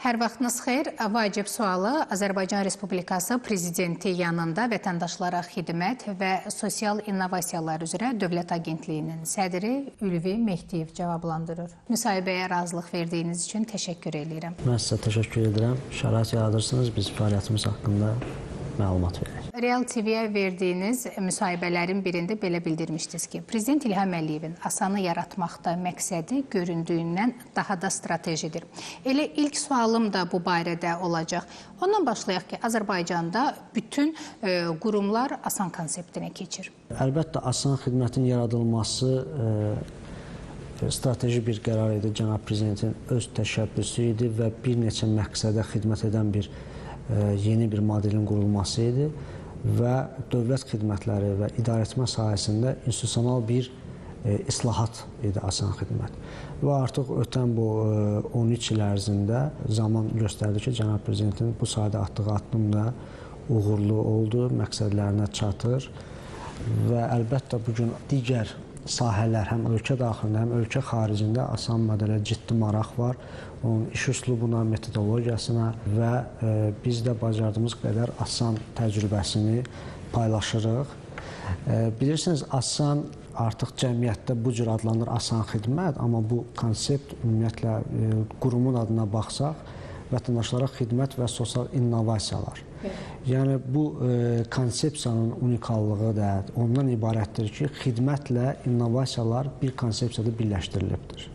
Hər vaxtınız xeyir. Vacib sualı Azərbaycan Respublikası Prezidenti yanında vətəndaşlara xidmət və sosial innovasiyalar üzrə Dövlət Agentliyinin sədri Ülvi Mehdiyev cavablandırır. Müsahibəyə razılıq verdiyiniz üçün təşəkkür edirəm. Mən sizə təşəkkür edirəm. Şərait yaradırsınız, biz fəaliyyətimiz haqqında məlumat verək. Real TV-yə verdiyiniz müsahibələrin birində belə bildirmişdiniz ki, Prezident İlham Əliyevin Asanı yaratmaqda məqsədi göründüyündən daha da stratejidir. Elə ilk sualım da bu barədə olacaq. Ondan başlayaq ki, Azərbaycanda bütün qurumlar Asan konseptinə keçir. Əlbəttə, Asan xidmətin yaradılması strateji bir qərar idi. Cənab Prezidentin öz təşəbbüsü idi və bir neçə məqsədə xidmət edən bir yeni bir modelin qurulması idi və dövlət xidmətləri və idarəetmə sahəsində institusional bir islahat idi Asan xidmət. Və artıq ötən bu 13 il ərzində zaman göstərdi ki, Cənab Prezidentin bu sahədə atdığı addım da uğurlu oldu, məqsədlərinə çatır və əlbəttə bugün digər sahələr həm ölkə daxilində, həm ölkə xaricində Asan modelə ciddi maraq var. Onun iş üslubuna, metodologiyasına və biz də bacardığımız qədər Asan təcrübəsini paylaşırıq. Bilirsiniz, Asan artıq cəmiyyətdə bu cür adlanır Asan xidmət, amma bu konsept ümumiyyətlə qurumun adına baxsaq, vətəndaşlara xidmət və sosial innovasiyalar. Yəni bu konsepsiyanın unikallığı da ondan ibarətdir ki, xidmətlə innovasiyalar bir konsepsiyada birləşdirilibdir.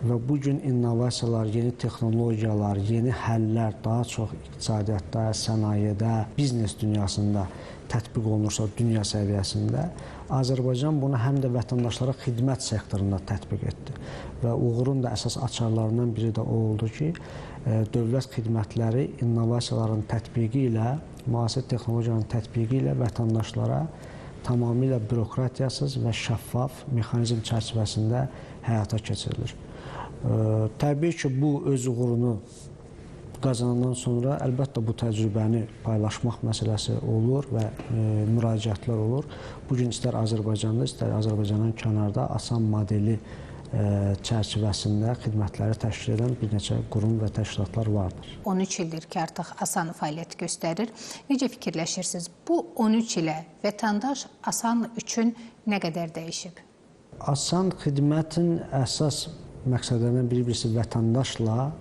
Və bu gün innovasiyalar, yeni texnologiyalar, yeni həllər daha çox iqtisadiyyatda, sənayedə, biznes dünyasında tətbiq olunursa dünya səviyyəsində, Azərbaycan bunu həm də vətəndaşlara xidmət sektorunda tətbiq etdi. Və uğurun da əsas açarlarından biri də o oldu ki, dövlət xidmətləri innovasiyaların tətbiqi ilə, müasir texnologiyanın tətbiqi ilə vətəndaşlara tamamilə bürokratiyasız və şəffaf mexanizm çərçivəsində həyata keçirilir. Təbii ki, bu öz uğurunu qazanandan sonra əlbəttə bu təcrübəni paylaşmaq məsələsi olur və müraciətlər olur. Bugün istər Azərbaycanda, istər Azərbaycandan kənarda Asan modeli çərçivəsində xidmətləri təşkil edən bir neçə qurum və təşkilatlar vardır. 13 ildir ki, artıq Asan fəaliyyət göstərir. Necə fikirləşirsiniz? Bu 13 ilə vətəndaş Asan üçün nə qədər dəyişib? Asan xidmətin əsas məqsədlərindən birisi vətəndaşla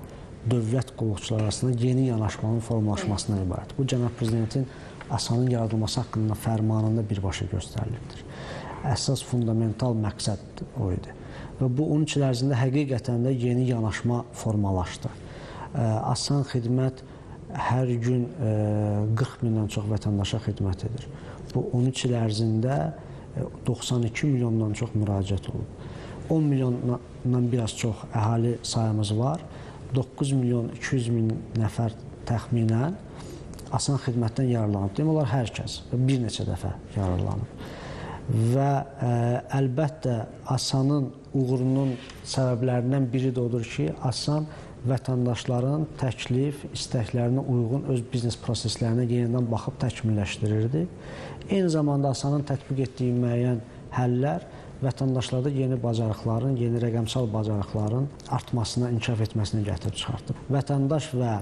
dövlət qulluqçuları arasında yeni yanaşmanın formalaşmasına ibarət. Bu, Cənab Prezidentin Asanın yaradılması haqqında fərmanında birbaşa göstərilibdir. Əsas fundamental məqsəd o idi. Və bu 13 il ərzində həqiqətən də yeni yanaşma formalaşdı. Asan xidmət hər gün 40 mindən çox vətəndaşa xidmət edir. Bu 13 il ərzində 92 milyondan çox müraciət olub. 10 milyondan biraz çox əhali sayımız var. 9 milyon 200 min nəfər təxminən Asan xidmətdən yararlanıb. Demək olar hər kəs bir neçə dəfə yararlanıb. Və əlbəttə Asanın uğurunun səbəblərindən biri də odur ki, Asan vətəndaşların təklif, istəklərinə uyğun öz biznes proseslərinə yenidən baxıb təkmilləşdirirdi. Eyni zamanda Asanın tətbiq etdiyi müəyyən həllər vətəndaşlarda yeni bacarıqların, yeni rəqəmsal bacarıqların artmasına, inkişaf etməsinə gətirib çıxartdı. Vətəndaş və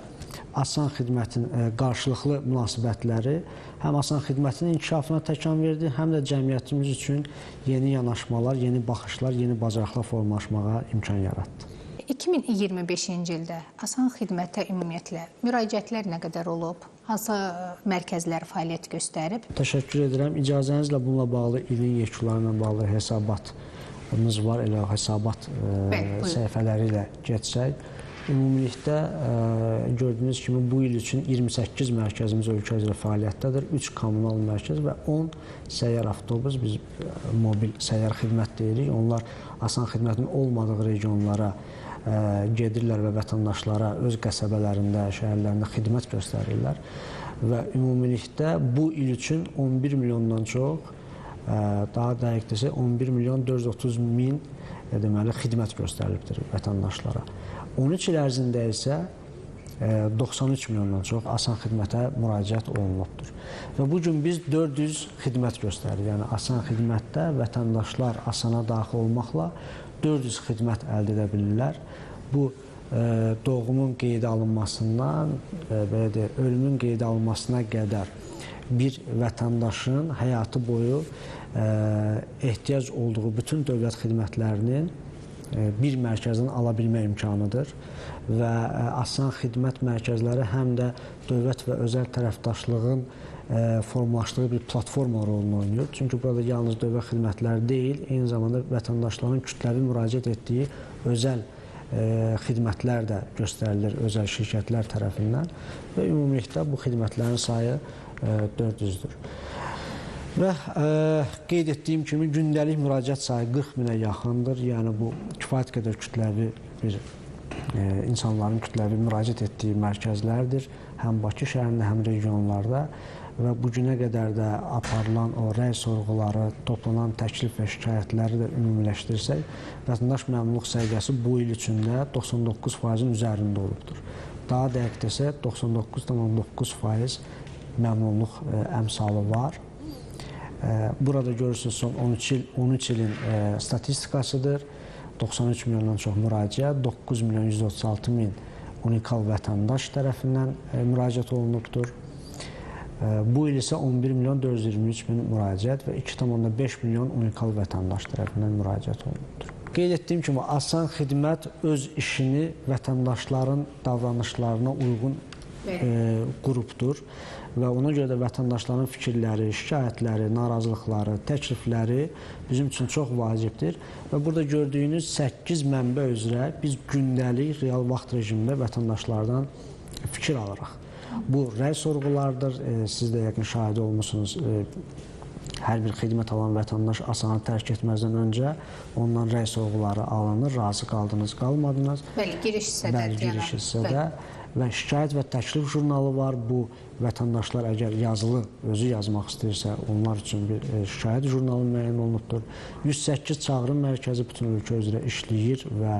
Asan xidmətin qarşılıqlı münasibətləri həm Asan xidmətinin inkişafına təkan verdi, həm də cəmiyyətimiz üçün yeni yanaşmalar, yeni baxışlar, yeni bacarıqlar formalaşmağa imkan yaratdı. 2025-ci ildə Asan xidmətə ümumiyyətlə müraciətlər nə qədər olub? Hansı mərkəzlər fəaliyyət göstərib? Təşəkkür edirəm. İcazənizlə bununla bağlı ilin yekunları ilə bağlı hesabatımız var. Elə o hesabat səhifələri ilə geçsək. Ümumilikdə gördüyünüz kimi bu il üçün 28 mərkəzimiz ölkə üzrə fəaliyyətdədir. 3 kommunal mərkəz və 10 səyyar avtobus, biz mobil səyyar xidmət deyirik. Onlar Asan xidmətinin olmadığı regionlara gedirlər və vətəndaşlara öz qəsəbələrində, şəhərlərində xidmət göstərirlər. Və ümumilikdə bu il üçün 11 milyondan çox, daha dəqiq desək 11 milyon 430 min deməli, xidmət göstərilibdir vətəndaşlara. 13 il ərzində isə 93 milyondan çox Asan xidmətə müraciət olunubdur. Və bu gün biz 400 xidmət göstəririk. Yəni Asan xidmətdə vətəndaşlar Asana daxil olmaqla 400 xidmət əldə edə bilirlər. Bu doğumun qeydə alınmasından, belə deyək, ölümün qeydə alınmasına qədər bir vətəndaşın həyatı boyu ehtiyac olduğu bütün dövlət xidmətlərinin bir mərkəzdən ala bilmə imkanıdır və asan xidmət mərkəzləri həm də dövlət və özəl tərəfdaşlığın formalaşdığı bir platforma rolunu oynayır. Çünki burada yalnız dövlət xidmətləri deyil, eyni zamanda vətəndaşların kütləvi müraciət etdiyi özəl xidmətlər də göstərilir özəl şirkətlər tərəfindən və ümumilikdə bu xidmətlərin sayı 400-dür. Və qeyd etdiyim kimi gündəlik müraciət sayı 40 minə yaxındır. Yəni bu kifayət qədər kütləvi bir insanların kütləvi müraciət etdiyi mərkəzlərdir. Həm Bakı şəhərində, həm regionlarda və bu günə qədər də aparılan o rəy sorğuları, toplanan təklif və şikayətləri də ümumiləşdirsək, vətəndaş məmnunluq səviyyəsi bu il üçün də 99%-in üzərində olubdur. Daha dəqiq desək, 99,9% məmnunluq əmsalı var. Burada görürsünüz, son 13 ilin statistikasıdır. 93 milyondan çox müraciət, 9 milyon 136 min unikal vətəndaş tərəfindən müraciət olunubdur. Bu il isə 11 milyon 423 min müraciət və 2,5 milyon unikal vətəndaş tərəfindən müraciət olunubdur. Qeyd etdiyim kimi, asan xidmət öz işini vətəndaşların davranışlarına uyğun qrupdur və ona görə də vətəndaşların fikirləri, şikayətləri, narazılıqları, təklifləri bizim üçün çox vacibdir və burada gördüyünüz 8 mənbə üzrə biz gündəlik real vaxt rejimində vətəndaşlardan fikir alırıq. Bu rəy sorğulardır, siz də yəqin şahidi olmuşsunuz. Hər bir xidmət alan vətəndaş asanı tərk etməzdən öncə ondan rəy sorğuları alınır, razı qaldınız, qalmadınız. Bəli, giriş hissədə. Bəli, giriş hissədə. Və şikayət və təklif jurnalı var. Bu, vətəndaşlar əgər yazılı, özü yazmaq istəyirsə, onlar üçün bir şikayət jurnalı müəyyən olunubdur. 108 çağrı mərkəzi bütün ölkə üzrə işləyir və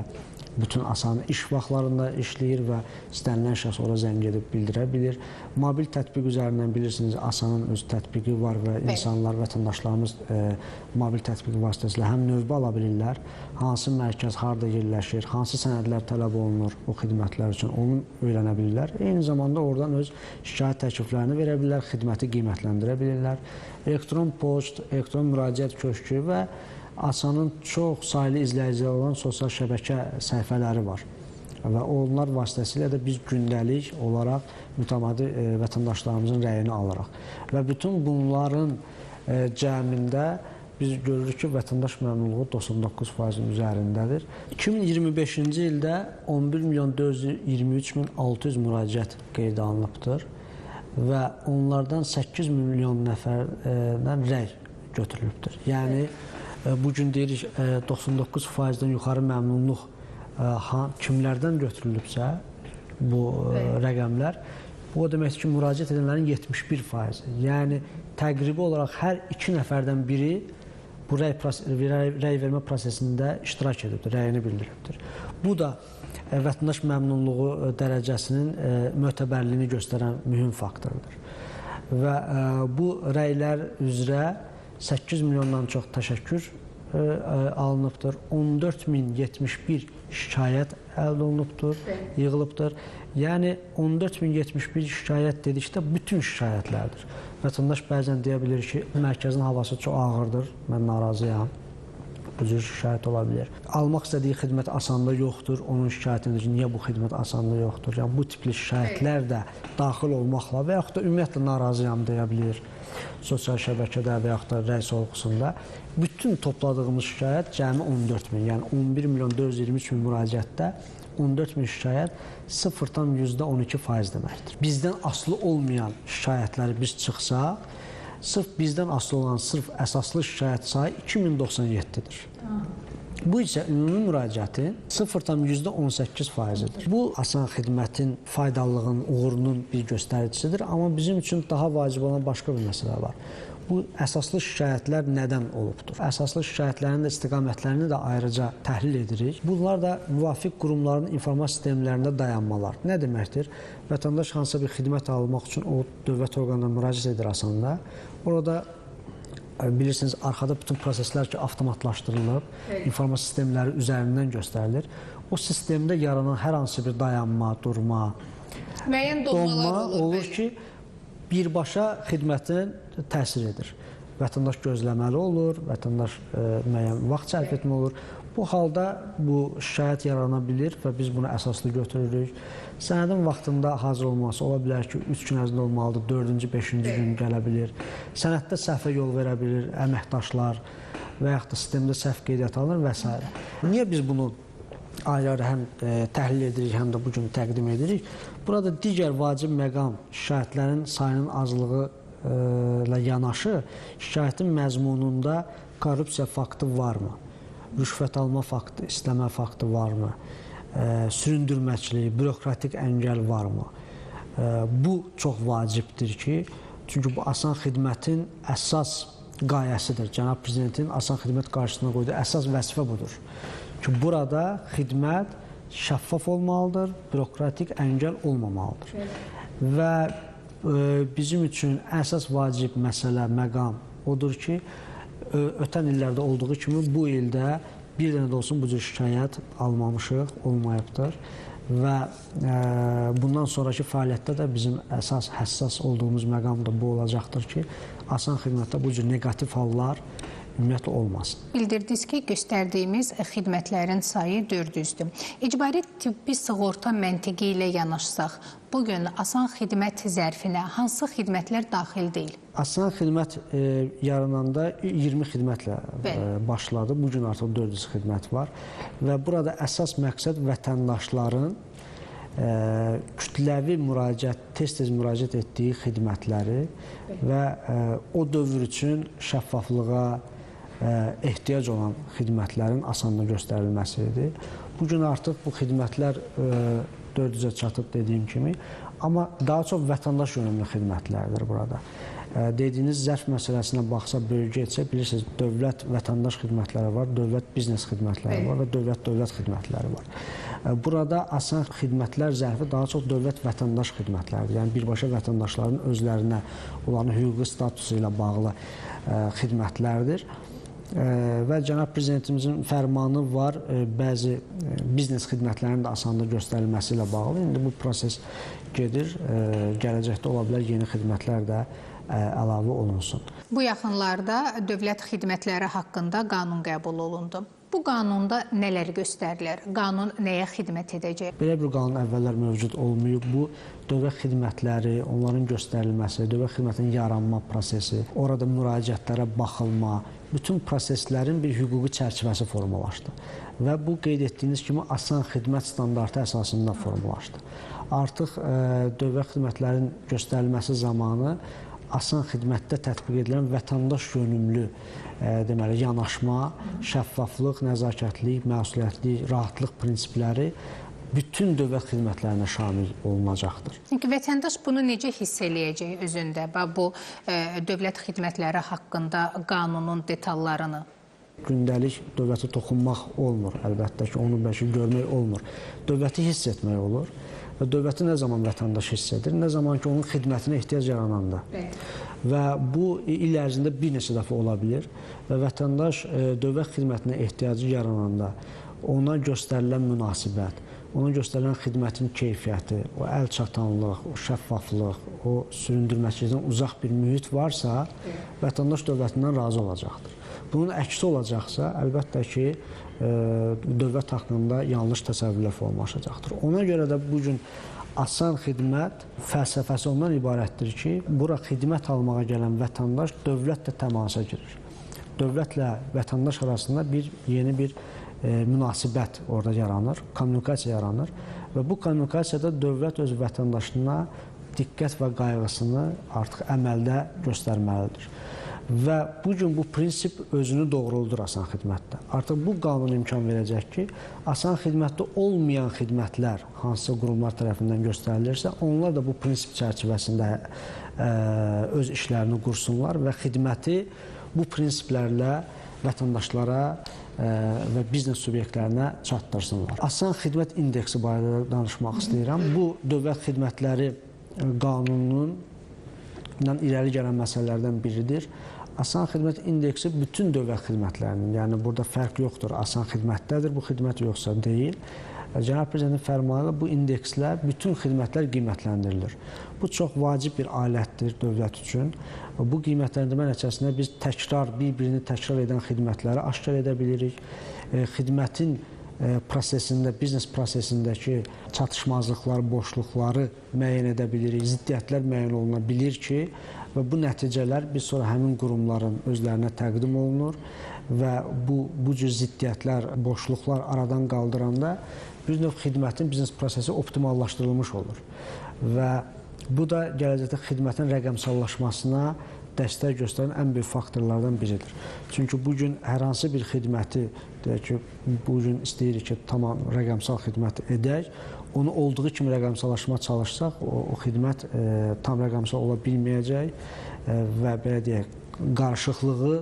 bütün asan iş vaxtlarında işləyir və istənilən şəxs ora zəng edib bildirə bilir. Mobil tətbiq üzərindən bilirsiniz, Asanın öz tətbiqi var və insanlar, vətəndaşlarımız mobil tətbiq vasitəsilə həm növbə ala bilirlər, hansı mərkəz harada yerləşir, hansı sənədlər tələb olunur o xidmətlər üçün, onu öyrənə bilirlər. Eyni zamanda oradan öz şikayət təkliflərini verə bilirlər, xidməti qiymətləndirə bilirlər. Elektron poçt, elektron müraciət köşkü və Asanın çox saylı izləyiciləri olan sosial şəbəkə səhifələri var və onlar vasitəsilə də biz gündəlik olaraq mütəmadi vətəndaşlarımızın rəyini alırıq. Və bütün bunların cəmində biz görürük ki, vətəndaş məmnunluğu 99%-in üzərindədir. 2025-ci ildə 11 milyon 423 min 600 müraciət qeydə alınıbdır və onlardan 8 milyon nəfərdən rəy götürülübdür. Yəni, bugün deyirik 99%-dən yuxarı məmnunluq kimlərdən götürülübsə bu rəqəmlər, bu o deməkdir ki, müraciət edənlərin 71%. Yəni, təqribi olaraq hər 2 nəfərdən biri bu rəy vermə prosesində iştirak edibdir, rəyini bildiribdir. Bu da vətəndaş məmnunluğu dərəcəsinin mötəbərliyini göstərən mühüm faktordur. Və bu rəylər üzrə 8 milyondan çox təşəkkür alınıbdır. 14.071 şikayət əldə olunubdur, yığılıbdır. Yəni 14.071 şikayət dedikdə bütün şikayətlərdir. Vətəndaş bəzən deyə bilir ki, mərkəzin havası çox ağırdır, mən narazıyam. Bu cür şikayət ola bilər. Almaq istədiyi xidmət asanda yoxdur, onun şikayətini ki, niyə bu xidmət asanda yoxdur? Yəni bu tipli şikayətlər də daxil olmaqla və yaxud da ümumiyyətlə narazıyam deyə bilir sosial şəbəkədə və yaxud da rəy sorğusunda. Bütün topladığımız şikayət cəmi 14 min, yəni 11 milyon 423 min müraciətdə 14 min şikayət 0,12% deməkdir. Bizdən asılı olmayan şikayətləri biz çıxsaq, sırf bizdən asılı olan sırf əsaslı şikayət sayı 2097-dir. Bu isə ümumi müraciətin 0,18%-dir. Bu, asan xidmətin faydalılığının, uğurunun bir göstəricisidir. Amma bizim üçün daha vacib olan başqa bir məsələ var. Bu, əsaslı şikayətlər nədən olubdur? Əsaslı şikayətlərin də istiqamətlərini də ayrıca təhlil edirik. Bunlar da müvafiq qurumların informasiya sistemlərində dayanmalar. Nə deməkdir? Vətəndaş hansısa bir xidmət almaq üçün o dövlət orqanına müraciət edir asanda. Orada Bilirsiniz, arxada bütün proseslər ki, avtomatlaşdırılıb, informasiya sistemləri üzərindən göstərilir. O sistemdə yaranan hər hansı bir dayanma, durma, müəyyən donma olur ki, birbaşa xidmətin təsir edir. Vətəndaş gözləməli olur, vətəndaş müəyyən vaxt sərf etməli olur. Bu halda bu şikayət yarana bilir və biz bunu əsaslı götürürük. Sənədin vaxtında hazır olması ola bilər ki, 3 gün ərzində olmalıdır, 4-cü, 5-ci gün gələ bilir. Sənəddə səhvə yol verə bilir əməkdaşlar və yaxud da sistemdə səhv qeydiyyat alınır və s. Niyə biz bunu ayrı-ayrı həm təhlil edirik, həm də bu gün təqdim edirik? Burada digər vacib məqam şikayətlərin sayının azlığı ilə yanaşı şikayətin məzmununda korrupsiya faktı varmı? Rüşvət alma faktı, istəmə faktı varmı? Süründürməçilik, bürokratik əngəl varmı? Bu çox vacibdir ki, çünki bu asan xidmətin əsas qayəsidir. Cənab Prezidentin asan xidmət qarşısına qoyduğu əsas vəzifə budur. Ki, burada xidmət şəffaf olmalıdır, bürokratik əngəl olmamalıdır. Və bizim üçün əsas vacib məsələ, məqam odur ki, ötən illərdə olduğu kimi bu ildə bir dənə də olsun bu cür şikayət almamışıq, olmayıbdır. Və bundan sonraki fəaliyyətdə də bizim əsas həssas olduğumuz məqam da bu olacaqdır ki, asan xidmətdə bu cür neqativ hallar ümumiyyətlə olmasın. Bildirdiniz ki, göstərdiyimiz xidmətlərin sayı 400-dür. İcbari tibbi sığorta məntiqi ilə yanaşsaq, bugün asan xidmət zərfinə hansı xidmətlər daxil deyil? Asan xidmət yarananda 20 xidmətlə başladı. Bugün artıq 400 xidmət var və burada əsas məqsəd vətəndaşların kütləvi müraciət, tez-tez müraciət etdiyi xidmətləri və o dövr üçün şəffaflığa ehtiyac olan xidmətlərin asanlıqla göstərilməsi idi. Bugün artıq bu xidmətlər 400-ə çatıb dediyim kimi, amma daha çox vətəndaş yönümlü xidmətlərdir burada. Dediyiniz zərf məsələsinə baxsa, bölgə etsə, bilirsiniz, dövlət vətəndaş xidmətləri var, dövlət biznes xidmətləri var və dövlət-dövlət xidmətləri var. Burada asan xidmətlər zərfi daha çox dövlət vətəndaş xidmətləridir. Yəni, birbaşa vətəndaşların özlərinə, onların hüquqi statusu ilə bağlı xidmətlərdir. Və Cənab Prezidentimizin fərmanı var, bəzi biznes xidmətlərinin də asanlıqla göstərilməsi ilə bağlı. İndi bu proses gedir, gələcəkdə ola bilər yeni xidmətlər də əlavə olunsun. Bu yaxınlarda dövlət xidmətləri haqqında qanun qəbul olundu. Bu qanunda nələr göstərilir? Qanun nəyə xidmət edəcək? Belə bir qanun əvvəllər mövcud olmayıb. Bu, dövlət xidmətləri, onların göstərilməsi, dövlət xidmətinin yaranma prosesi, orada müraciətlərə baxılma, bütün proseslərin bir hüquqi çərçivəsi formalaşdı. Və bu, qeyd etdiyiniz kimi, asan xidmət standartı əsasında formalaşdı. Artıq dövlət xidmətlərinin göstərilməsi zamanı asan xidmətdə tətbiq edilən vətəndaş yönümlü deməli, yanaşma, şəffaflıq, nəzakətlik, məsuliyyətlik, rahatlıq prinsipləri bütün dövlət xidmətlərinə şamil olunacaqdır. Çünki vətəndaş bunu necə hiss eləyəcək özündə, bu dövlət xidmətləri haqqında qanunun detallarını? Gündəlik dövlətə toxunmaq olmur, əlbəttə ki, onu bəlkə görmək olmur. Dövləti hiss etmək olur və dövləti nə zaman vətəndaş hiss edir? Nə zaman ki, onun xidmətinə ehtiyac yarananda. Və bu il ərzində bir neçə dəfə ola bilir və vətəndaş dövlət xidmətinə ehtiyacı yarananda ona göstərilən münasibət, ona göstərilən xidmətin keyfiyyəti, o əl çatanlıq, o şəffaflıq, o süründürməçilikdən uzaq bir mühit varsa, vətəndaş dövlətindən razı olacaqdır. Bunun əksi olacaqsa, əlbəttə ki, dövlət haqqında yanlış təsəvvürlər formalaşacaqdır. Ona görə də bugün asan xidmət fəlsəfəsi ondan ibarətdir ki, bura xidmət almağa gələn vətəndaş dövlətlə təmasa girir. Dövlətlə vətəndaş arasında bir yeni bir münasibət orada yaranır, kommunikasiya yaranır və bu kommunikasiyada dövlət öz vətəndaşına diqqət və qayğısını artıq əməldə göstərməlidir. Və bugün bu prinsip özünü doğruldur asan xidmətdə. Artıq bu qanun imkan verəcək ki, asan xidmətdə olmayan xidmətlər hansısa qurumlar tərəfindən göstərilirsə, onlar da bu prinsip çərçivəsində öz işlərini qursunlar və xidməti bu prinsiplərlə vətəndaşlara və biznes subyektlərinə çatdırsınlar. Asan xidmət indeksi barədə danışmaq istəyirəm. Bu, dövlət xidmətləri qanunundan irəli gələn məsələlərdən biridir. Asan xidmət indeksi bütün dövlət xidmətlərinin, yəni burada fərq yoxdur, asan xidmətdədir bu xidmət yoxsa deyil. Cənab Prezidentin fərmanı ilə bu indekslə bütün xidmətlər qiymətləndirilir. Bu çox vacib bir alətdir dövlət üçün. Bu qiymətləndirmə nəticəsində biz bir-birini təkrar edən xidmətləri aşkar edə bilirik. Xidmətin prosesində, biznes prosesindəki çatışmazlıqlar, boşluqları müəyyən edə bilirik, ziddiyyətlər müəyyən oluna bilir ki, və bu nəticələr biz sonra həmin qurumların özlərinə təqdim olunur və bu cür ziddiyyətlər, boşluqlar aradan qaldıranda bir növ xidmətin biznes prosesi optimallaşdırılmış olur. Və bu da gələcəkdə xidmətin rəqəmsallaşmasına dəstək göstərən ən böyük faktorlardan biridir. Çünki bugün hər hansı bir xidməti, deyək ki, bugün istəyirik ki, tamam rəqəmsal xidmət edək, onu olduğu kimi rəqəmsallaşma çalışsaq, o xidmət tam rəqəmsal ola bilməyəcək və belə deyək, qarışıqlığı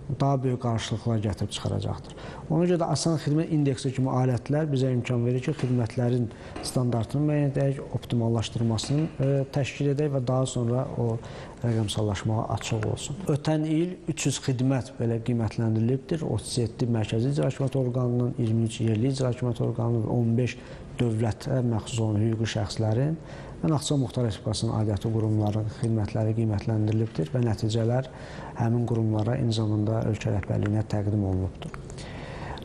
daha böyük qarışıqlıqlar gətirib çıxaracaqdır. Ona görə də asan xidmət indeksi kimi alətlər bizə imkan verir ki, xidmətlərin standartını müəyyən edək, optimallaşdırmasını təşkil edək və daha sonra o rəqəmsallaşmağa açıq olsun. Ötən il 300 xidmət belə qiymətləndirilibdir. 37 mərkəzi icra hakimiyyəti orqanının, 23 yerli icra hakimiyyəti orqanının və 15 dövlətə məxsus olan hüquqi şəxslərin və Naxçıvan Muxtar Respublikasının aidiyyatı qurumların xidmətləri qiymətləndirilibdir və nəticələr həmin qurumlara eyni zamanda ölkə rəhbərliyinə təqdim olunubdur.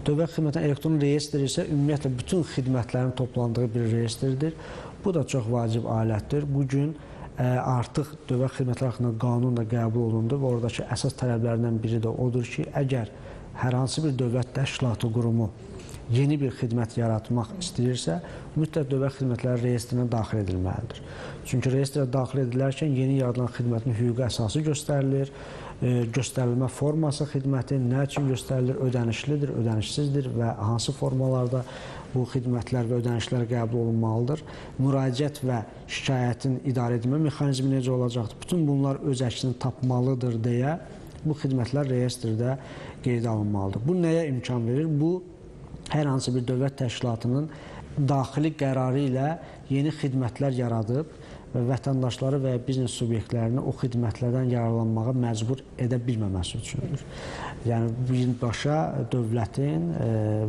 Dövlət xidmətinin elektron reyestri isə ümumiyyətlə bütün xidmətlərin toplandığı bir reyestrdir. Bu da çox vacib alətdir. Bugün artıq dövlət xidmətləri haqqında qanun da qəbul olundu və oradakı əsas tələblərdən biri də odur ki, əgər hər hansı bir dövlət təşkilatı qurumu yeni bir xidmət yaratmaq istəyirsə, mütləq dövlət xidmətləri reyestrinə daxil edilməlidir. Çünki reyestrə daxil edilərkən yeni yaradılan xidmətin hüquqi əsası göstərilir, göstərilmə forması xidmətin, nə üçün göstərilir, ödənişlidir, ödənişsizdir və hansı formalarda bu xidmətlər və ödənişlər qəbul olunmalıdır, müraciət və şikayətin idarə edilmə mexanizmi necə olacaqdır, bütün bunlar öz əksini tapmalıdır deyə bu xidmətlər reyestrdə qeydə alınmalıdır. Bu nəyə imkan verir? Bu, hər hansı bir dövlət təşkilatının daxili qərarı ilə yeni xidmətlər yaradıb və vətəndaşları və ya biznes subyektlərini o xidmətlərdən yararlanmağa məcbur edə bilməməsi üçündür. Yəni, birbaşa dövlətin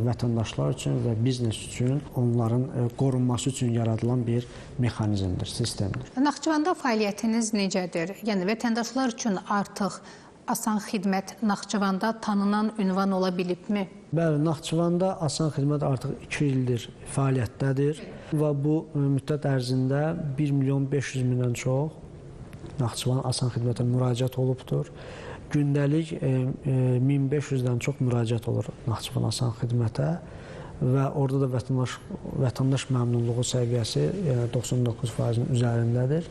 vətəndaşlar üçün və biznes üçün onların qorunması üçün yaradılan bir mexanizmdir, sistemdir. Naxçıvanda fəaliyyətiniz necədir? Yəni, vətəndaşlar üçün artıq asan xidmət Naxçıvanda tanınan ünvan ola bilibmi? Bəli, Naxçıvanda asan xidmət artıq 2 ildir fəaliyyətdədir və bu müddət ərzində 1 milyon 500 mindən çox Naxçıvan asan xidmətə müraciət olubdur. Gündəlik 1500-dən çox müraciət olur Naxçıvan asan xidmətə və orada da vətəndaş məmnunluğu səviyyəsi 99%-in üzərindədir.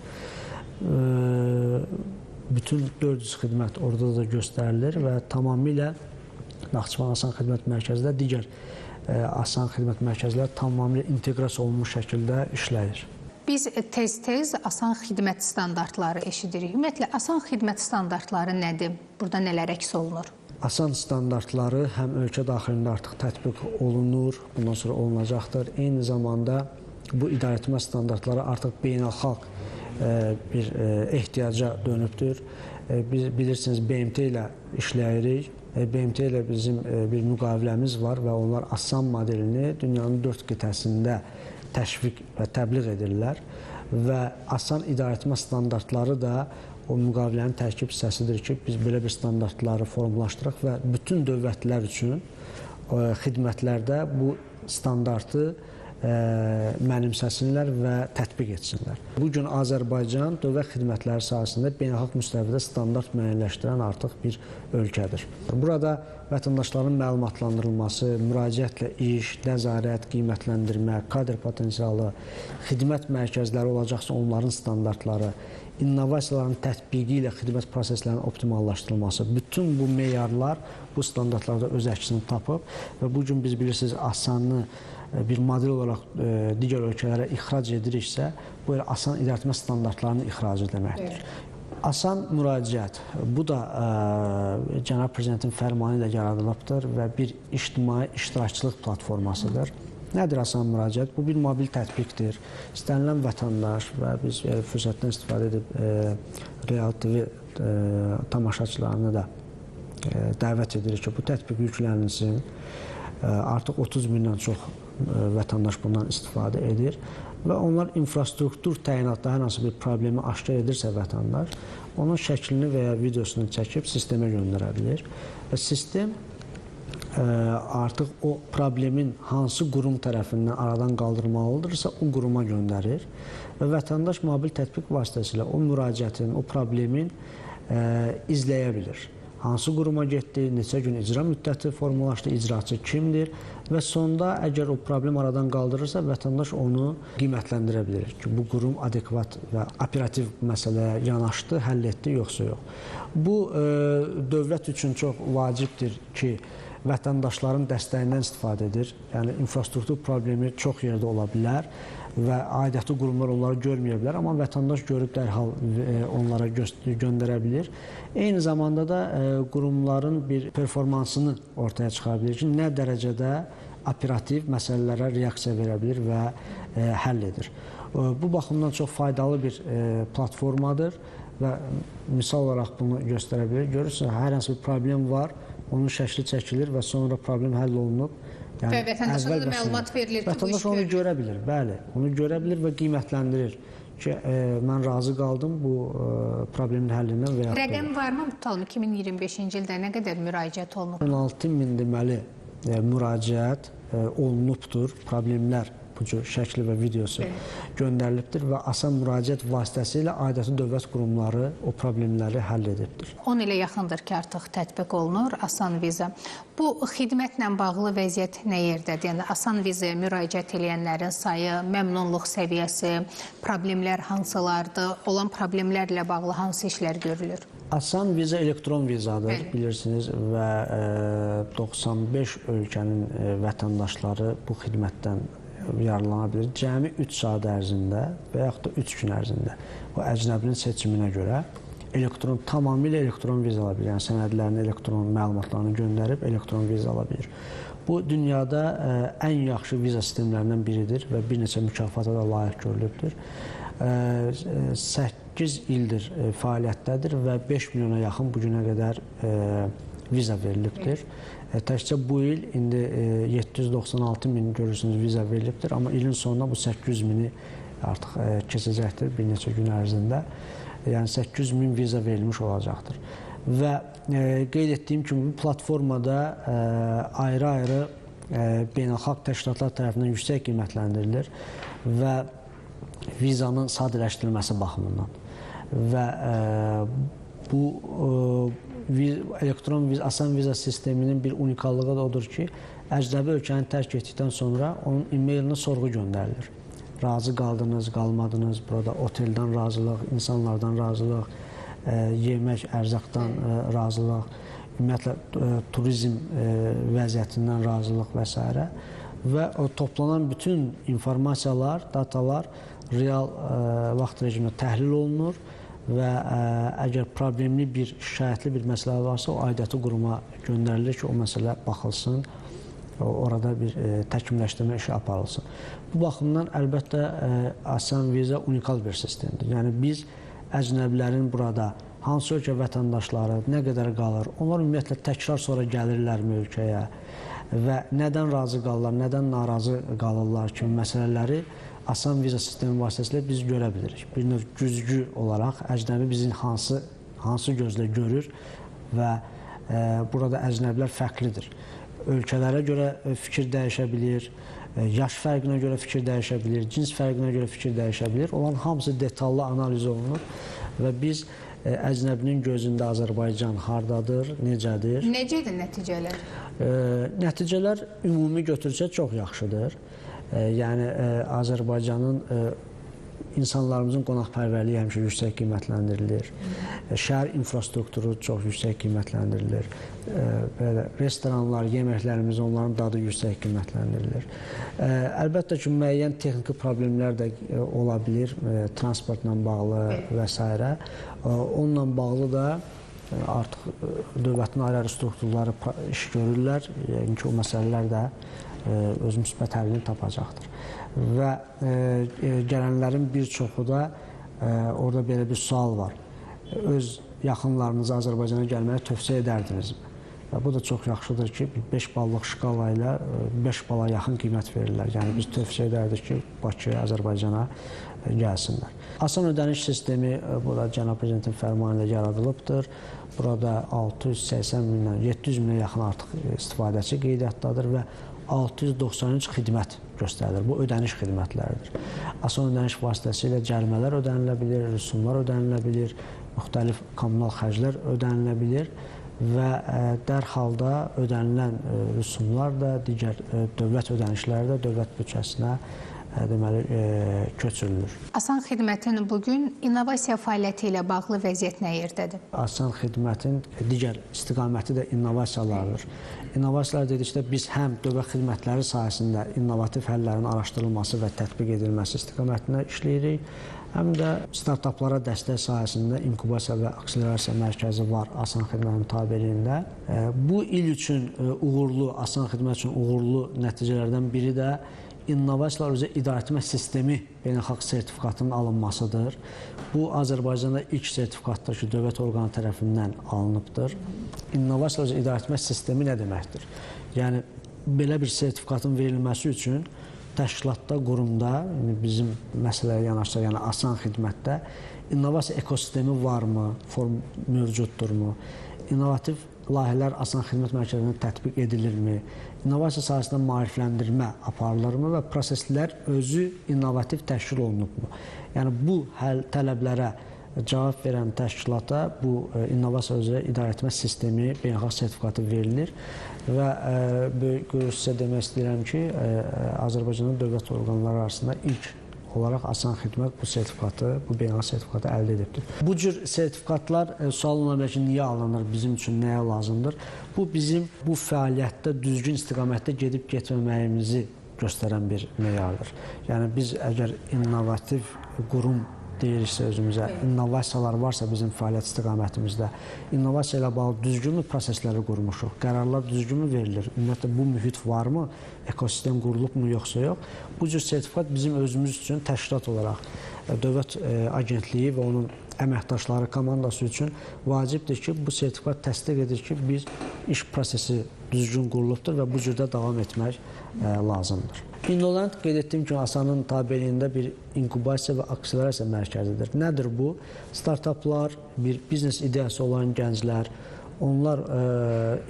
Bütün 400 xidmət orada da göstərilir və tamamilə Naxçıvan Asan Xidmət Mərkəzi də digər asan xidmət mərkəzləri tamamilə inteqrasiya olunmuş şəkildə işləyir. Biz tez-tez asan xidmət standartları eşidirik. Ümumiyyətlə, asan xidmət standartları nədir? Burada nələr əks olunur? Asan standartları həm ölkə daxilində artıq tətbiq olunur, bundan sonra olunacaqdır. Eyni zamanda bu idarəetmə standartları artıq beynəlxalq bir ehtiyaca dönübdür. Biz bilirsiniz, BMT ilə işləyirik. BMT ilə bizim bir müqaviləmiz var və onlar asan modelini dünyanın 4 qitəsində təşviq və təbliğ edirlər və asan idarəetmə standartları da o müqavilənin tərkib hissəsidir ki, biz belə bir standartları formalaşdıraq və bütün dövlətlər üçün xidmətlərdə bu standartı mənimsəsinlər və tətbiq etsinlər. Bugün Azərbaycan dövlət xidmətləri sahəsində beynəlxalq müstəvidə standart müəyyənləşdirən artıq bir ölkədir. Burada vətəndaşların məlumatlandırılması, müraciətlə iş, nəzarət, qiymətləndirmə, kadr potensialı, xidmət mərkəzləri olacaqsa onların standartları, innovasiyaların tətbiqi ilə xidmət proseslərinin optimallaşdırılması, bütün bu meyarlar bu standartlarda öz əksini tapıb və bugün biz bilirsiniz asanı bir model olaraq digər ölkələrə ixrac ediriksə, bu elə asan idarəetmə standartlarını ixrac etməkdir. Asan müraciət, bu da Cənab Prezidentin fərmanı ilə yaradılıbdır və bir ictimai iştirakçılıq platformasıdır. Nədir asan müraciət? Bu bir mobil tətbiqdir. İstənilən vətəndaş və biz fürsətdən istifadə edib Real TV tamaşaçılarını da dəvət edirik ki, bu tətbiq yüklənilsin. Artıq 30 mindən çox vətəndaş bundan istifadə edir və onlar infrastruktur təyinatda hər hansı bir problemi aşkar edirsə vətəndaş, onun şəklini və ya videosunu çəkib sistemə göndərə bilir və sistem artıq o problemin hansı qurum tərəfindən aradan qaldırmalıdırsa, o quruma göndərir və vətəndaş mobil tətbiq vasitəsilə o müraciətin, o problemin izləyə bilir. Hansı quruma getdi, neçə gün icra müddəti formalaşdı, icraçı kimdir və sonda əgər o problem aradan qaldırırsa, vətəndaş onu qiymətləndirə bilir ki, bu qurum adekvat və operativ məsələyə yanaşdı, həll etdi, yoxsa yox. Bu, dövlət üçün çox vacibdir ki, vətəndaşların dəstəyindən istifadə edir. Yəni, infrastruktur problemi çox yerdə ola bilər və aidiyyatı qurumlar onları görməyə bilər, amma vətəndaş görüb dərhal onlara göndərə bilir. Eyni zamanda da qurumların bir performansını ortaya çıxara bilir ki, nə dərəcədə operativ məsələlərə reaksiya verə bilir və həll edir. Bu baxımdan çox faydalı bir platformadır və misal olaraq bunu göstərə bilir. Görürsünüz, hər hansı bir problem var, onun şəkli çəkilir və sonra problem həll olunub. Yəni, və vətəndaşa da məlumat verilir ki, vətəndaş onu görə bilir, bəli, onu görə bilir və qiymətləndirir ki, mən razı qaldım bu problemin həllindən və ya rəqəm varmı tutalım, 2025-ci ildə nə qədər müraciət olunub? 16 min deməli müraciət olunubdur, problemlər bu cür şəkli və videosu göndərilibdir və asan müraciət vasitəsilə aidiyyatı dövlət qurumları o problemləri həll edibdir. 10 ilə yaxındır ki, artıq tətbiq olunur asan viza. Bu xidmətlə bağlı vəziyyət nə yerdədir? Yəni, asan vizaya müraciət edənlərin sayı, məmnunluq səviyyəsi, problemlər hansılardır, olan problemlərlə bağlı hansı işlər görülür? Asan viza elektron vizadır, bilirsiniz, və 95 ölkənin vətəndaşları bu xidmətdən yararlana bilir. Cəmi 3 saat ərzində və yaxud da 3 gün ərzində o əcnəbinin seçiminə görə elektron, tamamilə elektron viza ala bilir. Yəni, sənədlərini, elektron məlumatlarını göndərib elektron viza ala bilir. Bu, dünyada ən yaxşı viza sistemlərindən biridir və bir neçə mükafata da layiq görülübdür. 8 ildir fəaliyyətdədir və 5 milyona yaxın bu günə qədər viza verilibdir. Təkcə bu il indi 796 min görürsünüz viza verilibdir, amma ilin sonunda bu 800 mini artıq keçəcəkdir bir neçə gün ərzində. Yəni 800 min viza verilmiş olacaqdır. Və qeyd etdiyim kimi bu platformada ayrı-ayrı beynəlxalq təşkilatlar tərəfindən yüksək qiymətləndirilir və vizanın sadələşdirilməsi baxımından. Və bu elektron asan viza sisteminin bir unikallığı da odur ki, əcnəbi ölkəni tərk etdikdən sonra onun e-mailinə sorğu göndərilir. Razı qaldınız, qalmadınız, burada oteldən razılıq, insanlardan razılıq, yemək, ərzaqdan razılıq, ümumiyyətlə turizm vəziyyətindən razılıq və s. Və o toplanan bütün informasiyalar, datalar real vaxt rejimində təhlil olunur və əgər problemli bir, şikayətli bir məsələ varsa, o aidiyyatı quruma göndərilir ki, o məsələ baxılsın, orada bir təkmilləşdirmə işi aparılsın. Bu baxımdan, əlbəttə, asan viza unikal bir sistemdir. Yəni, biz əcnəbilərin burada hansı ölkə vətəndaşları, nə qədər qalır, onlar ümumiyyətlə təkrar sonra gəlirlərmi ölkəyə və nədən razı qalırlar, nədən narazı qalırlar kimi məsələləri asan viza sistemi vasitəsilə biz görə bilirik. Bir növ güzgü olaraq əcnəbi bizi hansı gözlə görür və burada əcnəbilər fərqlidir. Ölkələrə görə fikir dəyişə bilir, yaş fərqinə görə fikir dəyişə bilir, cins fərqinə görə fikir dəyişə bilir. Onların hamısı detallı analiz olunur və biz əcnəbinin gözündə Azərbaycan hardadır, necədir? Necədir nəticələr? Nəticələr ümumi götürsə çox yaxşıdır. Yəni, Azərbaycanın insanlarımızın qonaqpərvərliyi həmişə yüksək qiymətləndirilir. Şəhər infrastrukturu çox yüksək qiymətləndirilir. Belə, restoranlar, yeməklərimiz, onların dadı yüksək qiymətləndirilir. Əlbəttə ki, müəyyən texniki problemlər də ola bilir, transportla bağlı və s. Onunla bağlı da artıq dövlətin ayrı-ayrı strukturları iş görürlər. Yəni ki, o məsələlər də öz müsbət həllini tapacaqdır. Və gələnlərin bir çoxu da orada belə bir sual var. Öz yaxınlarınıza Azərbaycana gəlməyi tövsiyə edərdinizmi? Və bu da çox yaxşıdır ki, 5 ballıq şkala ilə 5 bala yaxın qiymət verirlər. Yəni biz tövsiyə edərdik ki, Bakıya, Azərbaycana gəlsinlər. Asan ödəniş sistemi bu da Cənab Prezidentin fərmanı ilə yaradılıbdır. Burada 680 mindən 700 minə yaxın artıq istifadəçi qeydiyyatdadır və 693 xidmət göstərilir. Bu ödəniş xidmətləridir. Asan ödəniş vasitəsilə cərimələr ödənilə bilir, rüsumlar ödənilə bilir, müxtəlif kommunal xərclər ödənilə bilir və dərhal da ödənilən rüsumlar da, digər dövlət ödənişləri də dövlət büdcəsinə deməli köçürülür. Asan xidmətin bugün innovasiya fəaliyyəti ilə bağlı vəziyyət nə yerdədir? Asan xidmətin digər istiqaməti də innovasiyalardır. İnnovasiyalar dedikdə biz həm dövlət xidmətləri sahəsində innovativ həllərin araşdırılması və tətbiq edilməsi istiqamətində işləyirik, həm də startaplara dəstək sahəsində inkubasiya və akselerasiya mərkəzi var Asan xidmətin tabeliyində. Bu il üçün uğurlu, Asan xidmət üçün uğurlu nəticələrdən biri də İnnovasiyalar üzrə idarəetmə sistemi beynəlxalq sertifikatının alınmasıdır. Bu, Azərbaycanda ilk sertifikatdır ki, dövlət orqanı tərəfindən alınıbdır. İnnovasiyalar üzrə idarəetmə sistemi nə deməkdir? Yəni, belə bir sertifikatın verilməsi üçün təşkilatda, qurumda, yəni bizim məsələyə yanaşsa, yəni Asan xidmətdə innovasiya ekosistemi varmı, form mövcuddurmu? İnnovativ layihələr Asan xidmət mərkəzində tətbiq edilirmi? İnnovasiya sahəsində maarifləndirmə aparılırmı və proseslər özü innovativ təşkil olunubmu? Yəni bu tələblərə cavab verən təşkilata bu innovasiya üzrə idarəetmə sistemi beynəlxalq sertifikatı verilir və böyük qürur sizə demək istəyirəm ki, Azərbaycanın dövlət orqanları arasında ilk olaraq Asan xidmət bu sertifikatı, bu beynəlxalq sertifikatı əldə edibdir. Bu cür sertifikatlar sual oluna bilər ki, niyə alınır, bizim üçün nəyə lazımdır? Bu bizim bu fəaliyyətdə düzgün istiqamətdə gedib getməməyimizi göstərən bir meyardır. Yəni biz əgər innovativ qurum deyiriksə özümüzə, innovasiyalar varsa bizim fəaliyyət istiqamətimizdə, innovasiya ilə bağlı düzgünmü prosesləri qurmuşuq, qərarlar düzgünmü verilir, ümumiyyətlə bu mühit varmı, ekosistem qurulubmu yoxsa yox, bu cür sertifikat bizim özümüz üçün təşkilat olaraq dövlət agentliyi və onun əməkdaşları komandası üçün vacibdir ki, bu sertifikat təsdiq edir ki, biz iş prosesi düzgün qurulubdur və bu cürdə davam etmək lazımdır. İnnoland qeyd etdiyim kimi Asanın tabeliyində bir inkubasiya və akselerasiya mərkəzidir. Nədir bu? Startaplar, bir biznes ideyası olan gənclər, onlar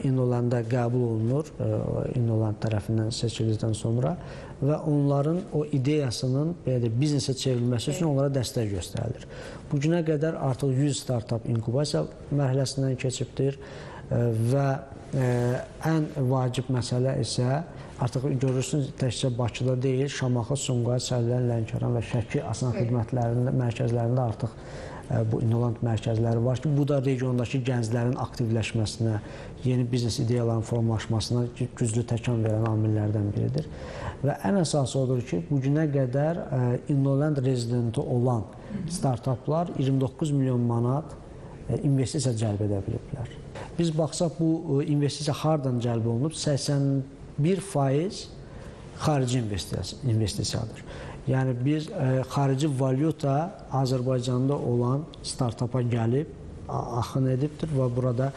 İnnolandda qəbul olunur, İnnoland tərəfindən seçildikdən sonra və onların o ideyasının belə deyək, biznesə çevrilməsi üçün onlara dəstək göstərilir. Bugünə qədər artıq 100 startap inkubasiya mərhələsindən keçibdir və ən vacib məsələ isə artıq görürsünüz, təkcə Bakıda deyil, Şamaxı, Sumqayıt, Sərdən, Lənkəran və Şəki asan xidmətlərində, mərkəzlərində artıq bu İnnoland mərkəzləri var ki, bu da regiondakı gənclərin aktivləşməsinə, yeni biznes ideyalarının formalaşmasına güclü təkan verən amillərdən biridir. Və ən əsası odur ki, bugünə qədər İnnoland rezidenti olan startaplar 29 milyon manat investisiya cəlb edə biliblər. Biz baxsaq, bu investisiya hardan cəlb olunub? 81% xarici investisiyadır. Yəni biz xarici valyuta Azərbaycanda olan startapa gəlib, axın edibdir və burada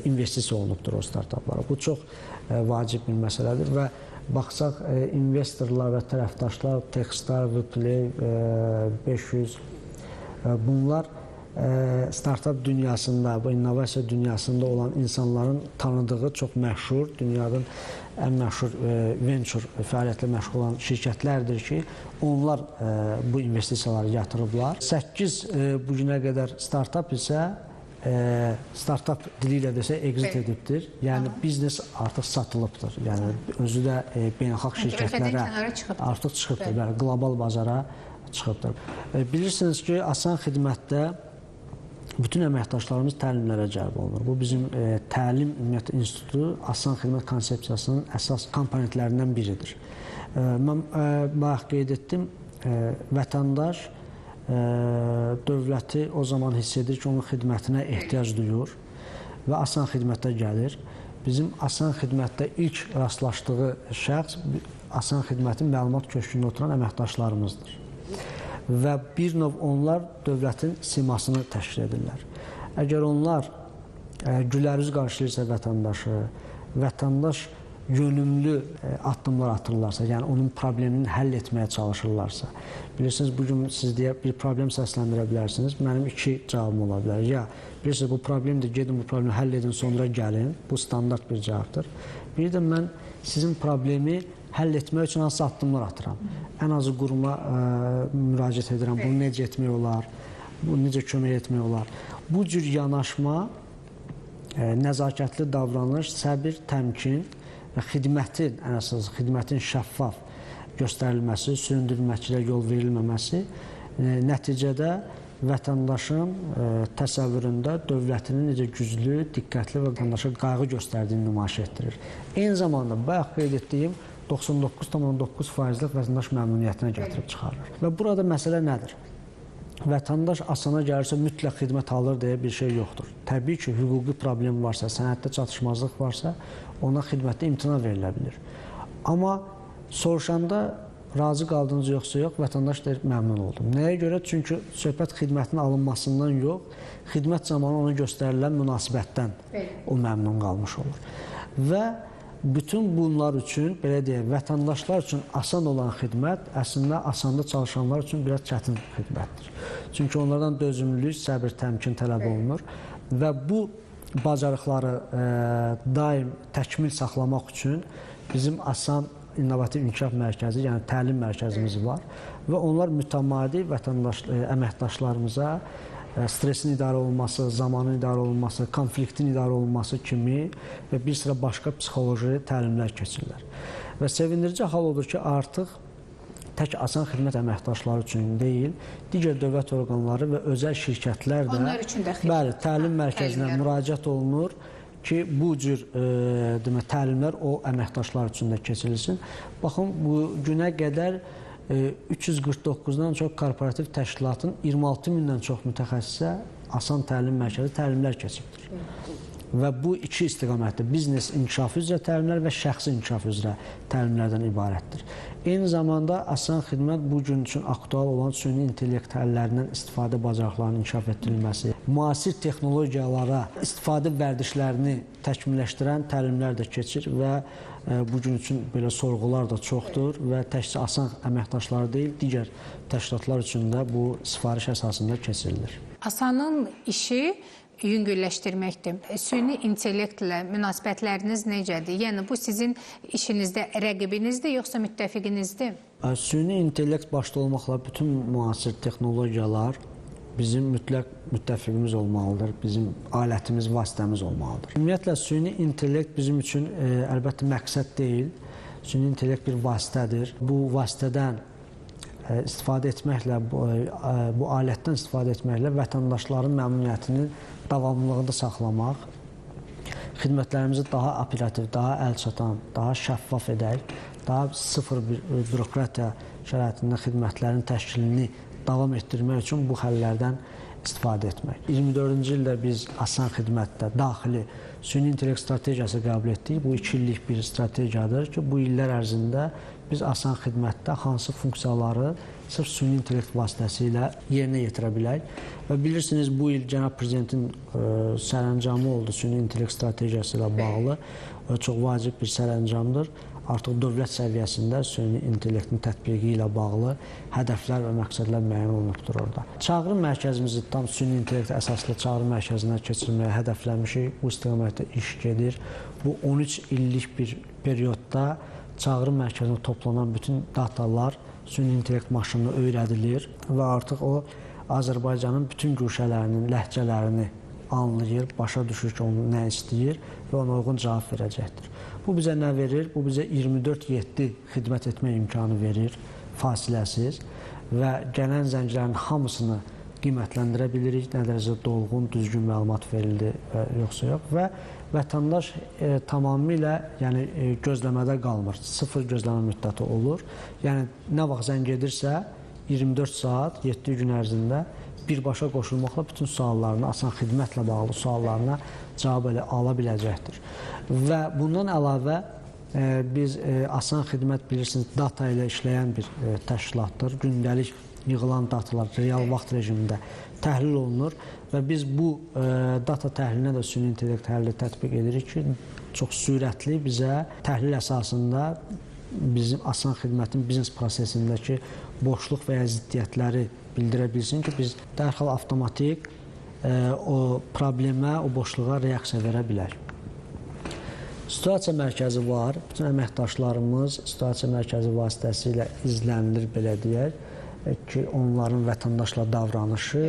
investisiya olunubdur o startaplara. Bu çox vacib bir məsələdir və baxsaq investorlar və tərəfdaşlar, Techstar, Vplay, 500 bunlar startap dünyasında, bu innovasiya dünyasında olan insanların tanıdığı çox məşhur, dünyanın ən məşhur venture fəaliyyətlə məşğul olan şirkətlərdir ki, onlar bu investisiyaları yatırıblar. 8 bugünə qədər startap isə startap dili ilə desə exit edibdir. Yəni biznes artıq satılıbdır. Yəni özü də beynəlxalq şirkətlərə artıq çıxıbdır. Bəli, qlobal bazara çıxıbdır. Bilirsiniz ki, Asan xidmətdə bütün əməkdaşlarımız təlimlərə cəlb olunur. Bu bizim təlim ümumiyyətlə institutu Asan xidmət konsepsiyasının əsas komponentlərindən biridir. Mən bayaq qeyd etdim, vətəndaş dövləti o zaman hiss edir ki, onun xidmətinə ehtiyac duyur və Asan xidmətə gəlir. Bizim Asan Xidmətdə ilk rastlaşdığı şəxs Asan Xidmətin məlumat köşkündə oturan əməkdaşlarımızdır. Və bir növ onlar dövlətin simasını təşkil edirlər. Əgər onlar gülərüz qarşılayırsa vətəndaşı, vətəndaş yönümlü addımlar atırlarsa, yəni onun problemini həll etməyə çalışırlarsa, bilirsiniz, bugün siz deyə bir problem səsləndirə bilərsiniz, mənim iki cavabım ola bilər. Ya, bilirsiniz, bu problemdir, gedin bu problemi həll edin, sonra gəlin, bu standart bir cavabdır. Bir də mən sizin problemi həll etmək üçün hansı addımlar atıram. Ən azı quruma müraciət edirəm, bunu necə etmək olar, bunu necə kömək etmək olar. Bu cür yanaşma, nəzakətli davranış, səbir, təmkin və xidmətin, ən əsas xidmətin şəffaf göstərilməsi, süründürməçilə yol verilməməsi nəticədə vətəndaşın təsəvvüründə dövlətinin necə güclü, diqqətli və vətəndaşa qayğı göstərdiyini nümayiş etdirir. Eyni zamanda, bayaq qeyd etdiyim 99,9%-lik vətəndaş məmnuniyyətinə gətirib çıxarır. Və burada məsələ nədir? Vətəndaş Asana gəlirsə mütləq xidmət alır deyə bir şey yoxdur. Təbii ki, hüquqi problem varsa, sənəddə çatışmazlıq varsa, ona xidmətdə imtina verilə bilir. Amma soruşanda razı qaldınız yoxsa yox, vətəndaş deyir, məmnun oldum. Nəyə görə? Çünki söhbət xidmətin alınmasından yox, xidmət zamanı ona göstərilən münasibətdən o məmnun qalmış olur. Və bütün bunlar üçün, belə deyək, vətəndaşlar üçün asan olan xidmət, əslində Asanda çalışanlar üçün biraz çətin xidmətdir. Çünki onlardan dözümlülük, səbir, təmkin tələb olunur və bu bacarıqları daim təkmil saxlamaq üçün bizim Asan İnnovativ İnkişaf Mərkəzi, yəni təlim mərkəzimiz var və onlar mütəmadi vətəndaş, əməkdaşlarımıza stresin idarə olunması, zamanın idarə olunması, konfliktin idarə olunması kimi və bir sıra başqa psixoloji təlimlər keçirlər. Və sevindirici hal odur ki, artıq tək Asan Xidmət əməkdaşları üçün deyil, digər dövlət orqanları və özəl şirkətlər də, onlar üçün də bəli, təlim mərkəzinə müraciət olunur ki, bu cür təlimlər o əməkdaşlar üçün də keçirilsin. Baxın, bu günə qədər 349-dan çox korporativ təşkilatın 26 mindən çox mütəxəssisə Asan Təlim Mərkəzi təlimlər keçibdir. Və bu iki istiqamətdə biznes inkişafı üzrə təlimlər və şəxsi inkişaf üzrə təlimlərdən ibarətdir. Eyni zamanda Asan Xidmət bu gün üçün aktual olan süni intellekt həllərindən istifadə bacarıqlarının inkişaf etdirilməsi, müasir texnologiyalara istifadə vərdişlərini təkmilləşdirən təlimlər də keçir və bu gün üçün belə sorğular da çoxdur və təkcə Asan əməkdaşları deyil, digər təşkilatlar üçün də bu sifariş əsasında keçirilir. Asanın işi yüngülləşdirməkdir. Süni intellektlə münasibətləriniz necədir? Yəni bu sizin işinizdə rəqibinizdir, yoxsa müttəfiqinizdir? Süni intellekt başda olmaqla bütün müasir texnologiyalar bizim mütləq müttəfiqimiz olmalıdır, bizim alətimiz, vasitəmiz olmalıdır. Ümumiyyətlə, süni intellekt bizim üçün əlbəttə məqsəd deyil. Süni intellekt bir vasitədir. Bu vasitədən istifadə etməklə, bu alətdən istifadə etməklə vətəndaşların məmnuniyyətinin davamlılığını saxlamaq, xidmətlərimizi daha operativ, daha əlçatan, daha şəffaf edək, daha sıfır bir bürokratiya şəraitində xidmətlərin təşkilini davam etdirmək üçün bu həllərdən istifadə etmək. 24-cü ildə biz Asan Xidmətdə daxili süni intellekt strategiyası qəbul etdik. Bu 2 illik bir strategiyadır ki, bu illər ərzində biz Asan Xidmətdə hansı funksiyaları sırf süni intellekt vasitəsilə yerinə yetirə bilək. Və bilirsiniz, bu il Cənab Prezidentin sərəncamı oldu süni intellekt strategiyası ilə bağlı. Çox vacib bir sərəncamdır. Artıq dövlət səviyyəsində süni intellektin tətbiqi ilə bağlı hədəflər və məqsədlər müəyyən olunubdur orada. Çağrı mərkəzimizi tam süni intellektə əsaslı çağrı mərkəzinə keçirməyə hədəfləmişik. Bu istiqamətdə iş gedir. Bu 13 illik bir periodda çağrı mərkəzinə toplanan bütün datalar süni intellekt maşınına öyrədilir və artıq o Azərbaycanın bütün güşələrinin, ləhcələrini anlayır, başa düşür ki, onu nə istəyir və ona uyğun cavab verəcəkdir. Bu bizə nə verir? Bu bizə 24/7 xidmət etmə imkanı verir, fasiləsiz və gələn zənglərin hamısını qiymətləndirə bilirik, nə dərəcədə dolğun, düzgün məlumat verildi və yoxsa yox və vətəndaş tamamilə yəni, gözləmədə qalmır, sıfır gözləmə müddəti olur. Yəni, nə vaxt zəng edirsə, 24 saat, 7 gün ərzində birbaşa qoşulmaqla bütün suallarına, asan xidmətlə bağlı suallarına cavab elə ala biləcəkdir. Və bundan əlavə biz asan xidmət bilirsiniz, data ilə işləyən bir təşkilatdır. Gündəlik yığılan datalar real vaxt rejimində təhlil olunur və biz bu data təhlilinə də süni intellekt təhlili tətbiq edirik ki, çox sürətli bizə təhlil əsasında bizim asan xidmətin biznes prosesindəki boşluq və ya ziddiyyətləri bildirə bilsin ki, biz dərhal avtomatik o problemə, o boşluğa reaksiya verə bilək. Situasiya mərkəzi var. Bütün əməkdaşlarımız situasiya mərkəzi vasitəsilə izlənilir, belə deyək ki, onların vətəndaşla davranışı,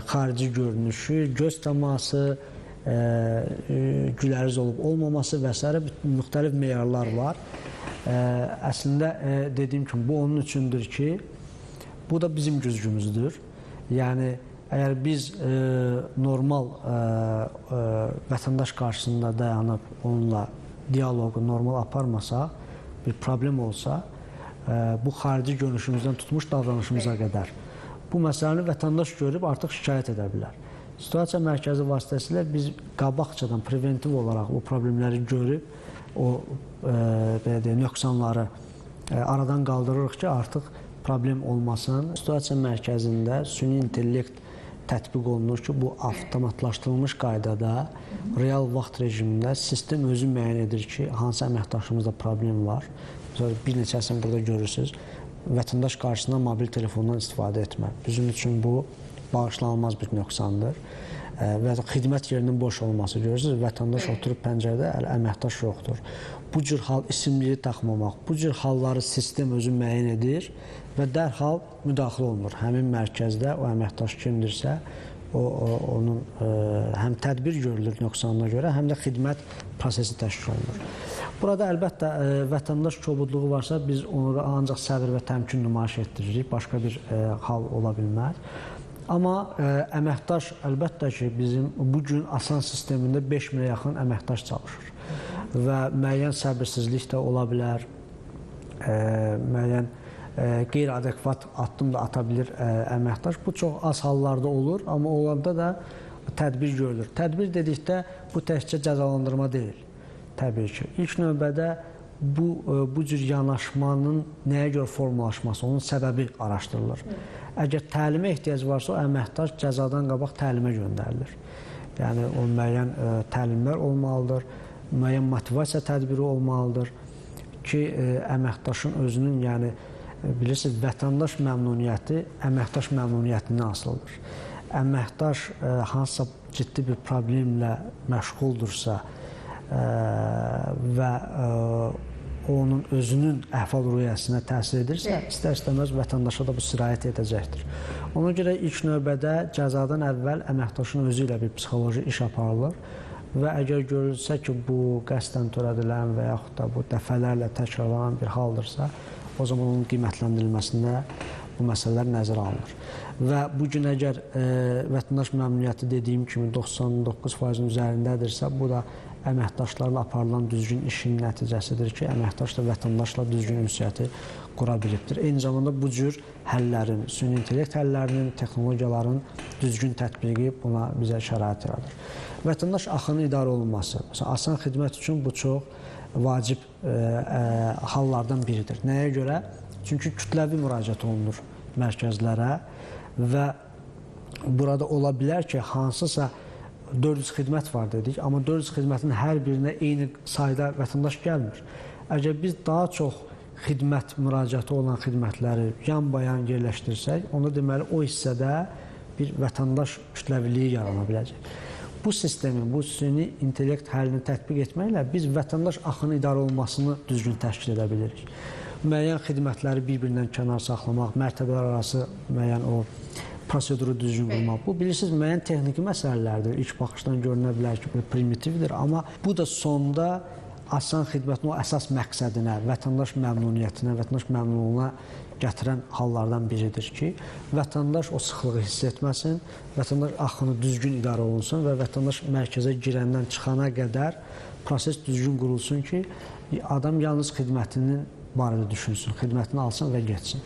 xarici görünüşü, göz təması, güləriz olub olmaması və s. müxtəlif meyarlar var. Əslində, dediyim kimi, bu onun üçündür ki, bu da bizim güzgümüzdür. Yəni, əgər biz normal vətəndaş qarşısında dayanıb onunla dialoqu normal aparmasaq, bir problem olsa, bu xarici görünüşümüzdən tutmuş davranışımıza qədər bu məsələni vətəndaş görüb artıq şikayət edə bilər. Situasiya mərkəzi vasitəsilə biz qabaqcadan preventiv olaraq o problemləri görüb, o belə deyək, nöqsanları aradan qaldırırıq ki, artıq problem olmasın. Situasiya mərkəzində süni intellekt tətbiq olunur ki, bu avtomatlaşdırılmış qaydada, real vaxt rejimində sistem özü müəyyən edir ki, hansı əməkdaşımızda problem var. Məsələn, bir neçəsini burada görürsünüz. Vətəndaş qarşısında mobil telefondan istifadə etmə. Bizim üçün bu bağışlanılmaz bir nöqsandır. Və xidmət yerinin boş olması görürsünüz, vətəndaş oturub pəncərədə, əməkdaş yoxdur. Bu cür hal isimliyi taxmamaq, bu cür halları sistem özü müəyyən edir və dərhal müdaxilə olunur. Həmin mərkəzdə o əməkdaş kimdirsə, onun həm tədbir görülür nöqsanına görə, həm də xidmət prosesi təşkil olunur. Burada əlbəttə vətəndaş kobudluğu varsa, biz onu ancaq səbir və təmkin nümayiş etdiririk, başqa bir hal ola bilməz. Amma əməkdaş əlbəttə ki, bizim bu gün asan sistemində 5000-ə yaxın əməkdaş çalışır və müəyyən səbirsizlik də ola bilər, müəyyən qeyri-adekvat addım da ata bilir əməkdaş. Bu çox az hallarda olur, amma olanda da tədbir görülür. Tədbir dedikdə bu təkcə cəzalandırma deyil, təbii ki. İlk növbədə bu cür yanaşmanın nəyə görə formalaşması, onun səbəbi araşdırılır. Əgər təlimə ehtiyac varsa, o əməkdaş cəzadan qabaq təlimə göndərilir. Yəni, o müəyyən təlimlər olmalıdır, müəyyən motivasiya tədbiri olmalıdır ki, əməkdaşın özünün, yəni, bilirsiniz, vətəndaş məmnuniyyəti əməkdaş məmnuniyyətindən asılıdır. Əməkdaş hansısa ciddi bir problemlə məşğuldursa və onun özünün əhval-ruhiyyəsinə təsir edirsə, istər-istəməz vətəndaşa da bu sirayət edəcəkdir. Ona görə ilk növbədə cəzadan əvvəl əməkdaşın özü ilə bir psixoloji iş aparılır və əgər görülsə ki, bu qəsdən törədilən və yaxud da bu dəfələrlə təkrarlanan bir haldırsa, o zaman onun qiymətləndirilməsində bu məsələlər nəzərə alınır. Və bugün əgər vətəndaş məmnuniyyəti dediyim kimi 99%-in üzərindədirsə, bu da əməkdaşlarla aparılan düzgün işin nəticəsidir ki, əməkdaş da vətəndaşla düzgün ünsiyyəti qura bilibdir. Eyni zamanda bu cür həllərin, süni intellekt həllərinin, texnologiyaların düzgün tətbiqi buna bizə şərait yaradır. Vətəndaş axının idarə olunması, məsələn, asan xidmət üçün bu çox vacib hallardan biridir. Nəyə görə? Çünki kütləvi müraciət olunur mərkəzlərə və burada ola bilər ki, hansısa 400 xidmət var dedik, amma 400 xidmətin hər birinə eyni sayda vətəndaş gəlmir. Əgər biz daha çox xidmət müraciəti olan xidmətləri yan-bayan yerləşdirsək, onda deməli o hissədə bir vətəndaş kütləviliyi yarana biləcək. Bu sistemin, bu süni intellekt həllini tətbiq etməklə biz vətəndaş axını idarə olunmasını düzgün təşkil edə bilirik. Müəyyən xidmətləri bir-birindən kənar saxlamaq, mərtəbələr arası müəyyən o proseduru düzgün qurmaq. Bu, bilirsiniz, müəyyən texniki məsələlərdir. İlk baxışdan görünə bilər ki, primitivdir, amma bu da sonda asan xidmətin o əsas məqsədinə, vətəndaş məmnuniyyətinə, vətəndaş məmnunluğuna gətirən hallardan biridir ki, vətəndaş o sıxlığı hiss etməsin, vətəndaş axını düzgün idarə olunsun və vətəndaş mərkəzə girəndən çıxana qədər proses düzgün qurulsun ki, adam yalnız xidmətinin barədə düşünsün, xidmətini alsın və getsin.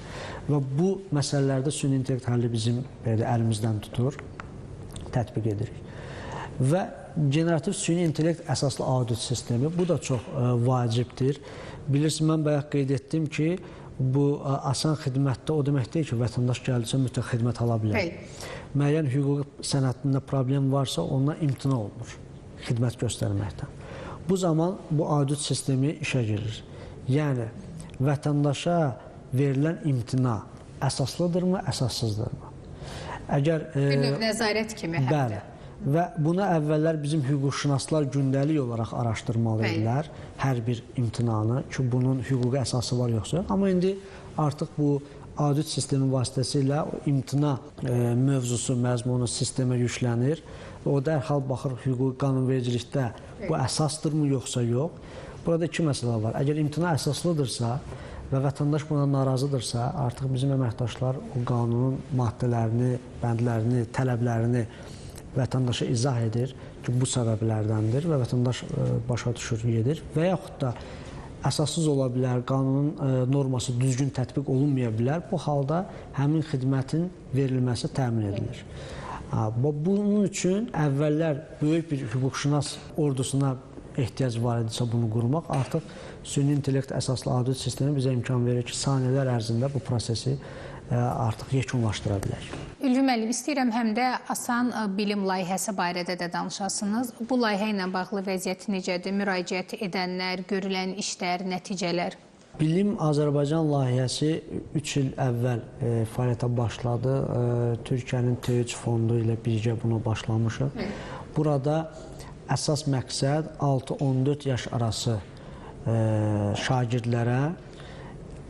Və bu məsələlərdə süni intellekt həlli bizim belə əlimizdən tutur, tətbiq edirik. Və generativ süni intellekt əsaslı audit sistemi, bu da çox vacibdir. Bilirsiniz, mən bayaq qeyd etdim ki, bu asan xidmətdə o demək deyil ki, vətəndaş gəldisə mütləq xidmət ala bilər. Müəyyən hüquqi sənədində problem varsa, ondan imtina olunur xidmət göstərməkdən. Bu zaman bu audit sistemi işə girir. Yəni, vətəndaşa verilən imtina əsaslıdırmı, əsassızdırmı? Əgər, bir növ nəzarət kimi həm də. Bəli. Və buna əvvəllər bizim hüquqşünaslar gündəlik olaraq araşdırmalı idilər hər bir imtinanı ki, bunun hüquqi əsası var yoxsa yox. Amma indi artıq bu audit sistemi vasitəsilə o imtina mövzusu, məzmunu sistemə yüklənir və o dərhal baxır hüquqi qanunvericilikdə bu əsasdırmı yoxsa yox. Burada iki məsələ var. Əgər imtina əsaslıdırsa və vətəndaş buna narazıdırsa, artıq bizim əməkdaşlar o qanunun maddələrini, bəndlərini, tələblərini vətəndaşa izah edir ki, bu səbəblərdəndir və vətəndaş başa düşür, gedir. Və yaxud da əsassız ola bilər, qanunun norması düzgün tətbiq olunmaya bilər. Bu halda həmin xidmətin verilməsi təmin edilir. Bunun üçün əvvəllər böyük bir hüquqşünas ordusuna ehtiyac var idisə bunu qurmaq, artıq süni intellekt əsaslı audit sistemi bizə imkan verir ki, saniyələr ərzində bu prosesi artıq yekunlaşdıra bilər. Ülvi müəllim, istəyirəm həm də asan bilim layihəsi barədə də danışasınız. Bu layihə ilə bağlı vəziyyət necədir? Müraciət edənlər, görülən işlər, nəticələr? Bilim Azərbaycan layihəsi 3 il əvvəl fəaliyyətə başladı. Türkiyənin T3 fondu ilə birgə bunu başlamışıq. Burada əsas məqsəd 6-14 yaş arası şagirdlərə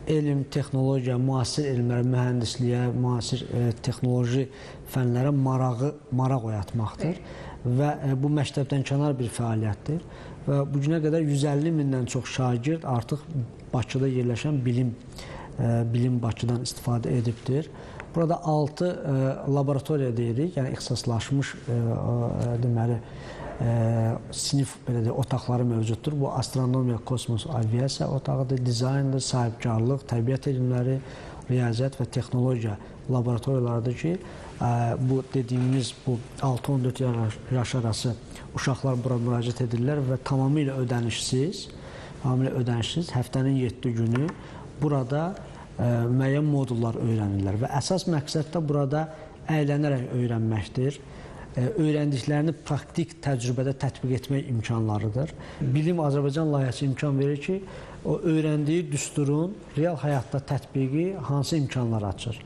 elm, texnologiya, müasir elmlərə, mühəndisliyə, müasir texnoloji fənlərə maraq oyatmaqdır. Və bu məktəbdən kənar bir fəaliyyətdir. Və bugünə qədər 150 mindən çox şagird artıq Bakıda yerləşən bilim Bakıdan istifadə edibdir. Burada 6 laboratoriya deyirik, yəni ixtisaslaşmış deməli, sinif belə deyək, otaqları mövcuddur. Bu astronomiya, kosmos, aviasiya otağıdır, dizayndır, sahibkarlıq, təbiət elmləri, riyaziyyat və texnologiya laboratoriyalarıdır ki, bu dediyimiz bu 6-14 yaş arası uşaqlar bura müraciət edirlər və tamamilə ödənişsiz, həftənin 7 günü burada müəyyən modullar öyrənirlər və əsas məqsəd də burada əylənərək öyrənməkdir. Öyrəndiklərini praktik təcrübədə tətbiq etmək imkanlarıdır. Bilim Azərbaycan layihəsi imkan verir ki, o öyrəndiyi düsturun real həyatda tətbiqi hansı imkanlar açır?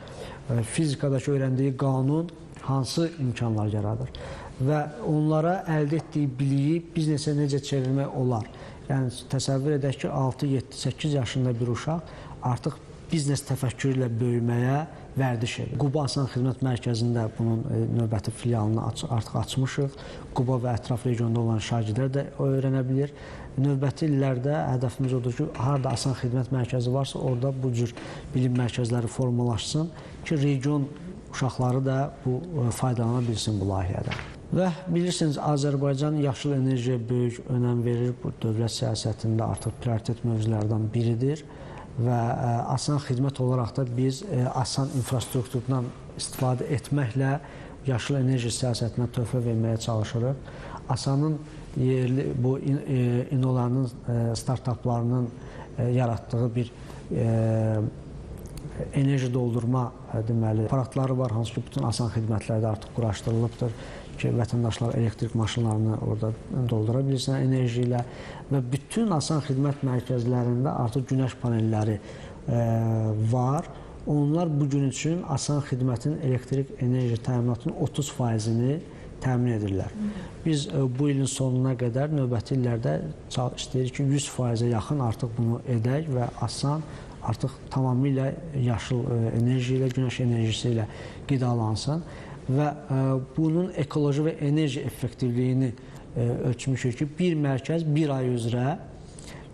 Fizikadakı öyrəndiyi qanun hansı imkanlar yaradır? Və onlara əldə etdiyi biliyi biznesə necə çevirmək olar? Yəni, təsəvvür edək ki, 6, 7, 8 yaşında bir uşaq artıq biznes təfəkkürü ilə böyüməyə vərdiş edir. Quba Asan Xidmət Mərkəzində bunun növbəti filialını artıq açmışıq. Quba və ətraf regionda olan şagirdlər də öyrənə bilir. Növbəti illərdə hədəfimiz odur ki, harada Asan Xidmət Mərkəzi varsa, orada bu cür bilim mərkəzləri formalaşsın ki, region uşaqları da bu faydalana bilsin bu layihədən. Və bilirsiniz, Azərbaycan yaşıl enerjiyə böyük önəm verir. Bu dövlət siyasətində artıq prioritet mövzulardan biridir. Və asan xidmət olaraq da biz asan infrastrukturdan istifadə etməklə yaşıl enerji siyasətinə töhfə verməyə çalışırıq. Asanın yerli bu inolarının, startaplarının yaratdığı bir enerji doldurma deməli aparatları var, hansı ki bütün asan xidmətlərdə artıq quraşdırılıbdır ki, vətəndaşlar elektrik maşınlarını orada doldura bilsinlər enerji ilə və bütün asan xidmət mərkəzlərində artıq günəş panelləri var. Onlar bu gün üçün asan xidmətin elektrik enerji təminatının 30%-ni təmin edirlər. Biz bu ilin sonuna qədər növbəti illərdə istəyirik ki, 100%-ə yaxın artıq bunu edək və asan artıq tamamilə yaşıl enerji ilə, günəş enerjisi ilə qidalansın və bunun ekoloji və enerji effektivliyini ölçmüşük ki, bir mərkəz bir ay üzrə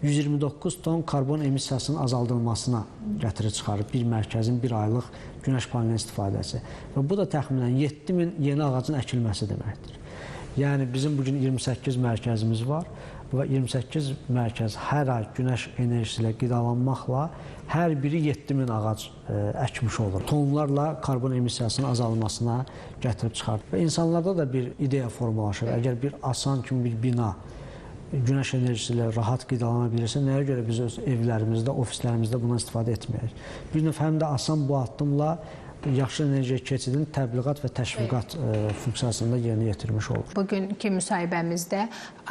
129 ton karbon emissiyasının azaldılmasına gətirir çıxarır bir mərkəzin bir aylıq günəş panelinin istifadəsi. Və bu da təxminən 7000 yeni ağacın əkilməsi deməkdir. Yəni bizim bugün 28 mərkəzimiz var Və 28 mərkəz hər ay günəş enerjisi ilə qidalanmaqla hər biri 7000 ağac əkmiş olur. Tonlarla karbon emissiyasının azalmasına gətirib çıxardır. Və insanlarda da bir ideya formalaşır. Əgər bir ASAN kimi bir bina günəş enerjisi ilə rahat qidalana bilirsə, nəyə görə biz öz evlərimizdə, ofislərimizdə bundan istifadə etməyək? Bir növ həm də ASAN bu addımla yaşıl enerjiyə keçidin təbliğat və təşviqat funksiyasını da yerinə yetirmiş olur. Bugünkü müsahibəmizdə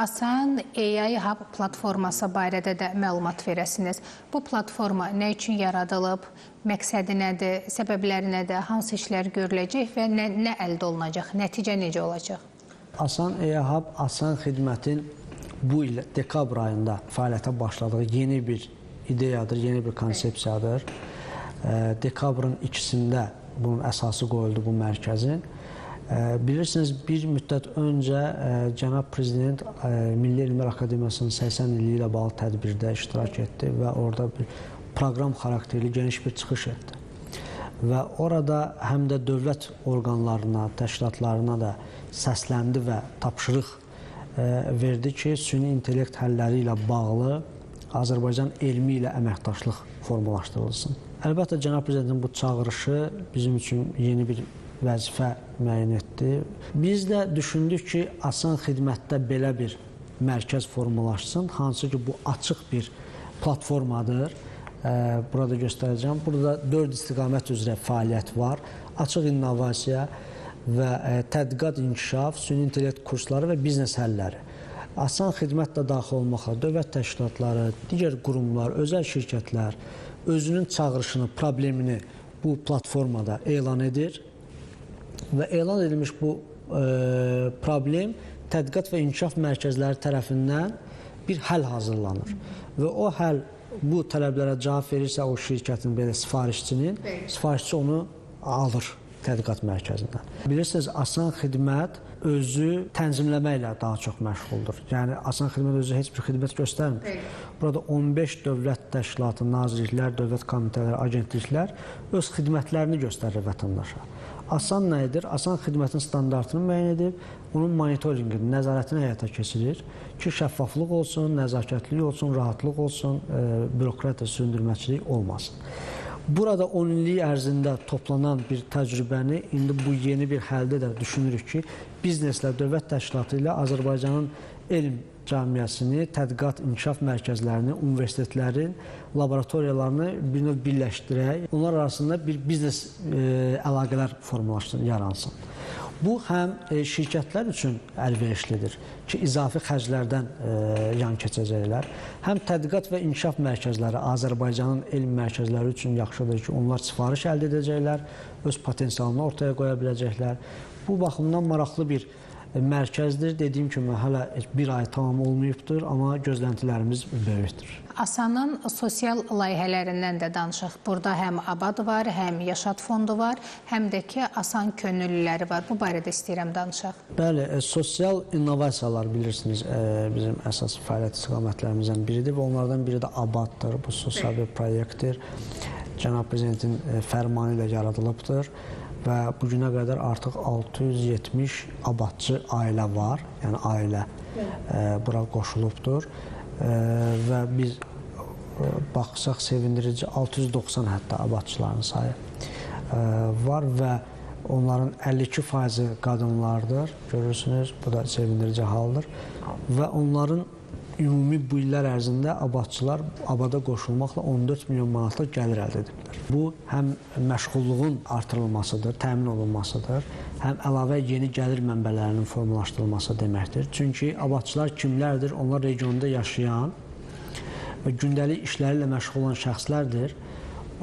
ASAN AI Hub platforması barədə də məlumat verəsiniz. Bu platforma nə üçün yaradılıb, məqsədi nədir, səbəbləri nədir, hansı işlər görüləcək və nə əldə olunacaq, nəticə necə olacaq? ASAN AI Hub, ASAN xidmətin bu il dekabr ayında fəaliyyətə başladığı yeni bir ideyadır, yeni bir konsepsiyadır. Dekabrın 2-sində bunun əsası qoyuldu bu mərkəzin. Bilirsiniz, bir müddət öncə cənab Prezident Milli Elmlər Akademiyasının 80 illiyi ilə bağlı tədbirdə iştirak etdi və orada bir proqram xarakterli geniş bir çıxış etdi. Və orada həm də dövlət orqanlarına, təşkilatlarına da səsləndi və tapşırıq verdi ki, süni intellekt həlləri ilə bağlı Azərbaycan elmi ilə əməkdaşlıq formalaşdırılsın. Əlbəttə, cənab Prezidentin bu çağırışı bizim üçün yeni bir vəzifə müəyyən etdi. Biz də düşündük ki, ASAN xidmətdə belə bir mərkəz formalaşsın, hansı ki, bu açıq bir platformadır. Burada göstərəcəm. Burada 4 istiqamət üzrə fəaliyyət var. Açıq innovasiya və tədqiqat, inkişaf, süni intellekt kursları və biznes həlləri. ASAN xidmət də daxil olmaqla dövlət təşkilatları, digər qurumlar, özəl şirkətlər özünün çağırışını, problemini bu platformada elan edir və elan edilmiş bu problem tədqiqat və inkişaf mərkəzləri tərəfindən bir həll hazırlanır və o həll bu tələblərə cavab verirsə o şirkətin, belə sifarişçinin, sifarişçi onu alır tədqiqat mərkəzindən. Bilirsiniz, ASAN xidmət özü tənzimləmə ilə daha çox məşğuldur. Yəni, ASAN xidmət özü heç bir xidmət göstərmir. Burada 15 dövlət təşkilatı, nazirliklər, dövlət komitələri, agentliklər öz xidmətlərini göstərir vətəndaşa. ASAN nə edir? ASAN xidmətin standartını müəyyən edib, onun monitorinqini, nəzarətini həyata keçirir ki, şəffaflıq olsun, nəzakətlilik olsun, rahatlıq olsun, bürokratiya süründürməçilik olmasın. Burada 10 illik ərzində toplanan bir təcrübəni indi bu yeni bir həldə də düşünürük ki, bizneslə, dövlət təşkilatı ilə Azərbaycanın elm cəmiyyəsini, tədqiqat, inkişaf mərkəzlərini, universitetlərin laboratoriyalarını bir növ birləşdirək, onlar arasında bir biznes əlaqələr formalaşsın, yaransın. Bu həm şirkətlər üçün əlverişlidir ki, izafi xərclərdən yan keçəcəklər. Həm tədqiqat və inkişaf mərkəzləri, Azərbaycanın elm mərkəzləri üçün yaxşıdır ki, onlar sifariş əldə edəcəklər, öz potensialını ortaya qoya biləcəklər. Bu baxımdan maraqlı bir mərkəzdir. Dediyim kimi, hələ bir ay tamam olmayıbdır, amma gözləntilərimiz böyükdür. ASAN-ın sosial layihələrindən də danışaq. Burada həm ABAD var, həm Yaşad fondu var, həm də ki, ASAN könüllüləri var. Bu barədə istəyirəm danışaq. Bəli, sosial innovasiyalar bilirsiniz, bizim əsas fəaliyyət istiqamətlərimizdən biridir və onlardan biri də ABAD-dır. Bu sosial bir proyektdir. Cənab Prezidentin fərmanı ilə yaradılıbdır. Və bu günə qədər artıq 670 abadçı ailə var, yəni ailə bura qoşulubdur və biz baxsaq sevindirici 690 hətta abadçıların sayı var və onların 52% qadınlardır, görürsünüz, bu da sevindirici haldır və onların ümumi bu illər ərzində abadçılar abada qoşulmaqla 14 milyon manatlıq gəlir əldə ediblər. Bu, həm məşğulluğun artırılmasıdır, təmin olunmasıdır, həm əlavə yeni gəlir mənbələrinin formalaşdırılması deməkdir. Çünki abadçılar kimlərdir? Onlar regionda yaşayan və gündəlik işləri ilə məşğul olan şəxslərdir.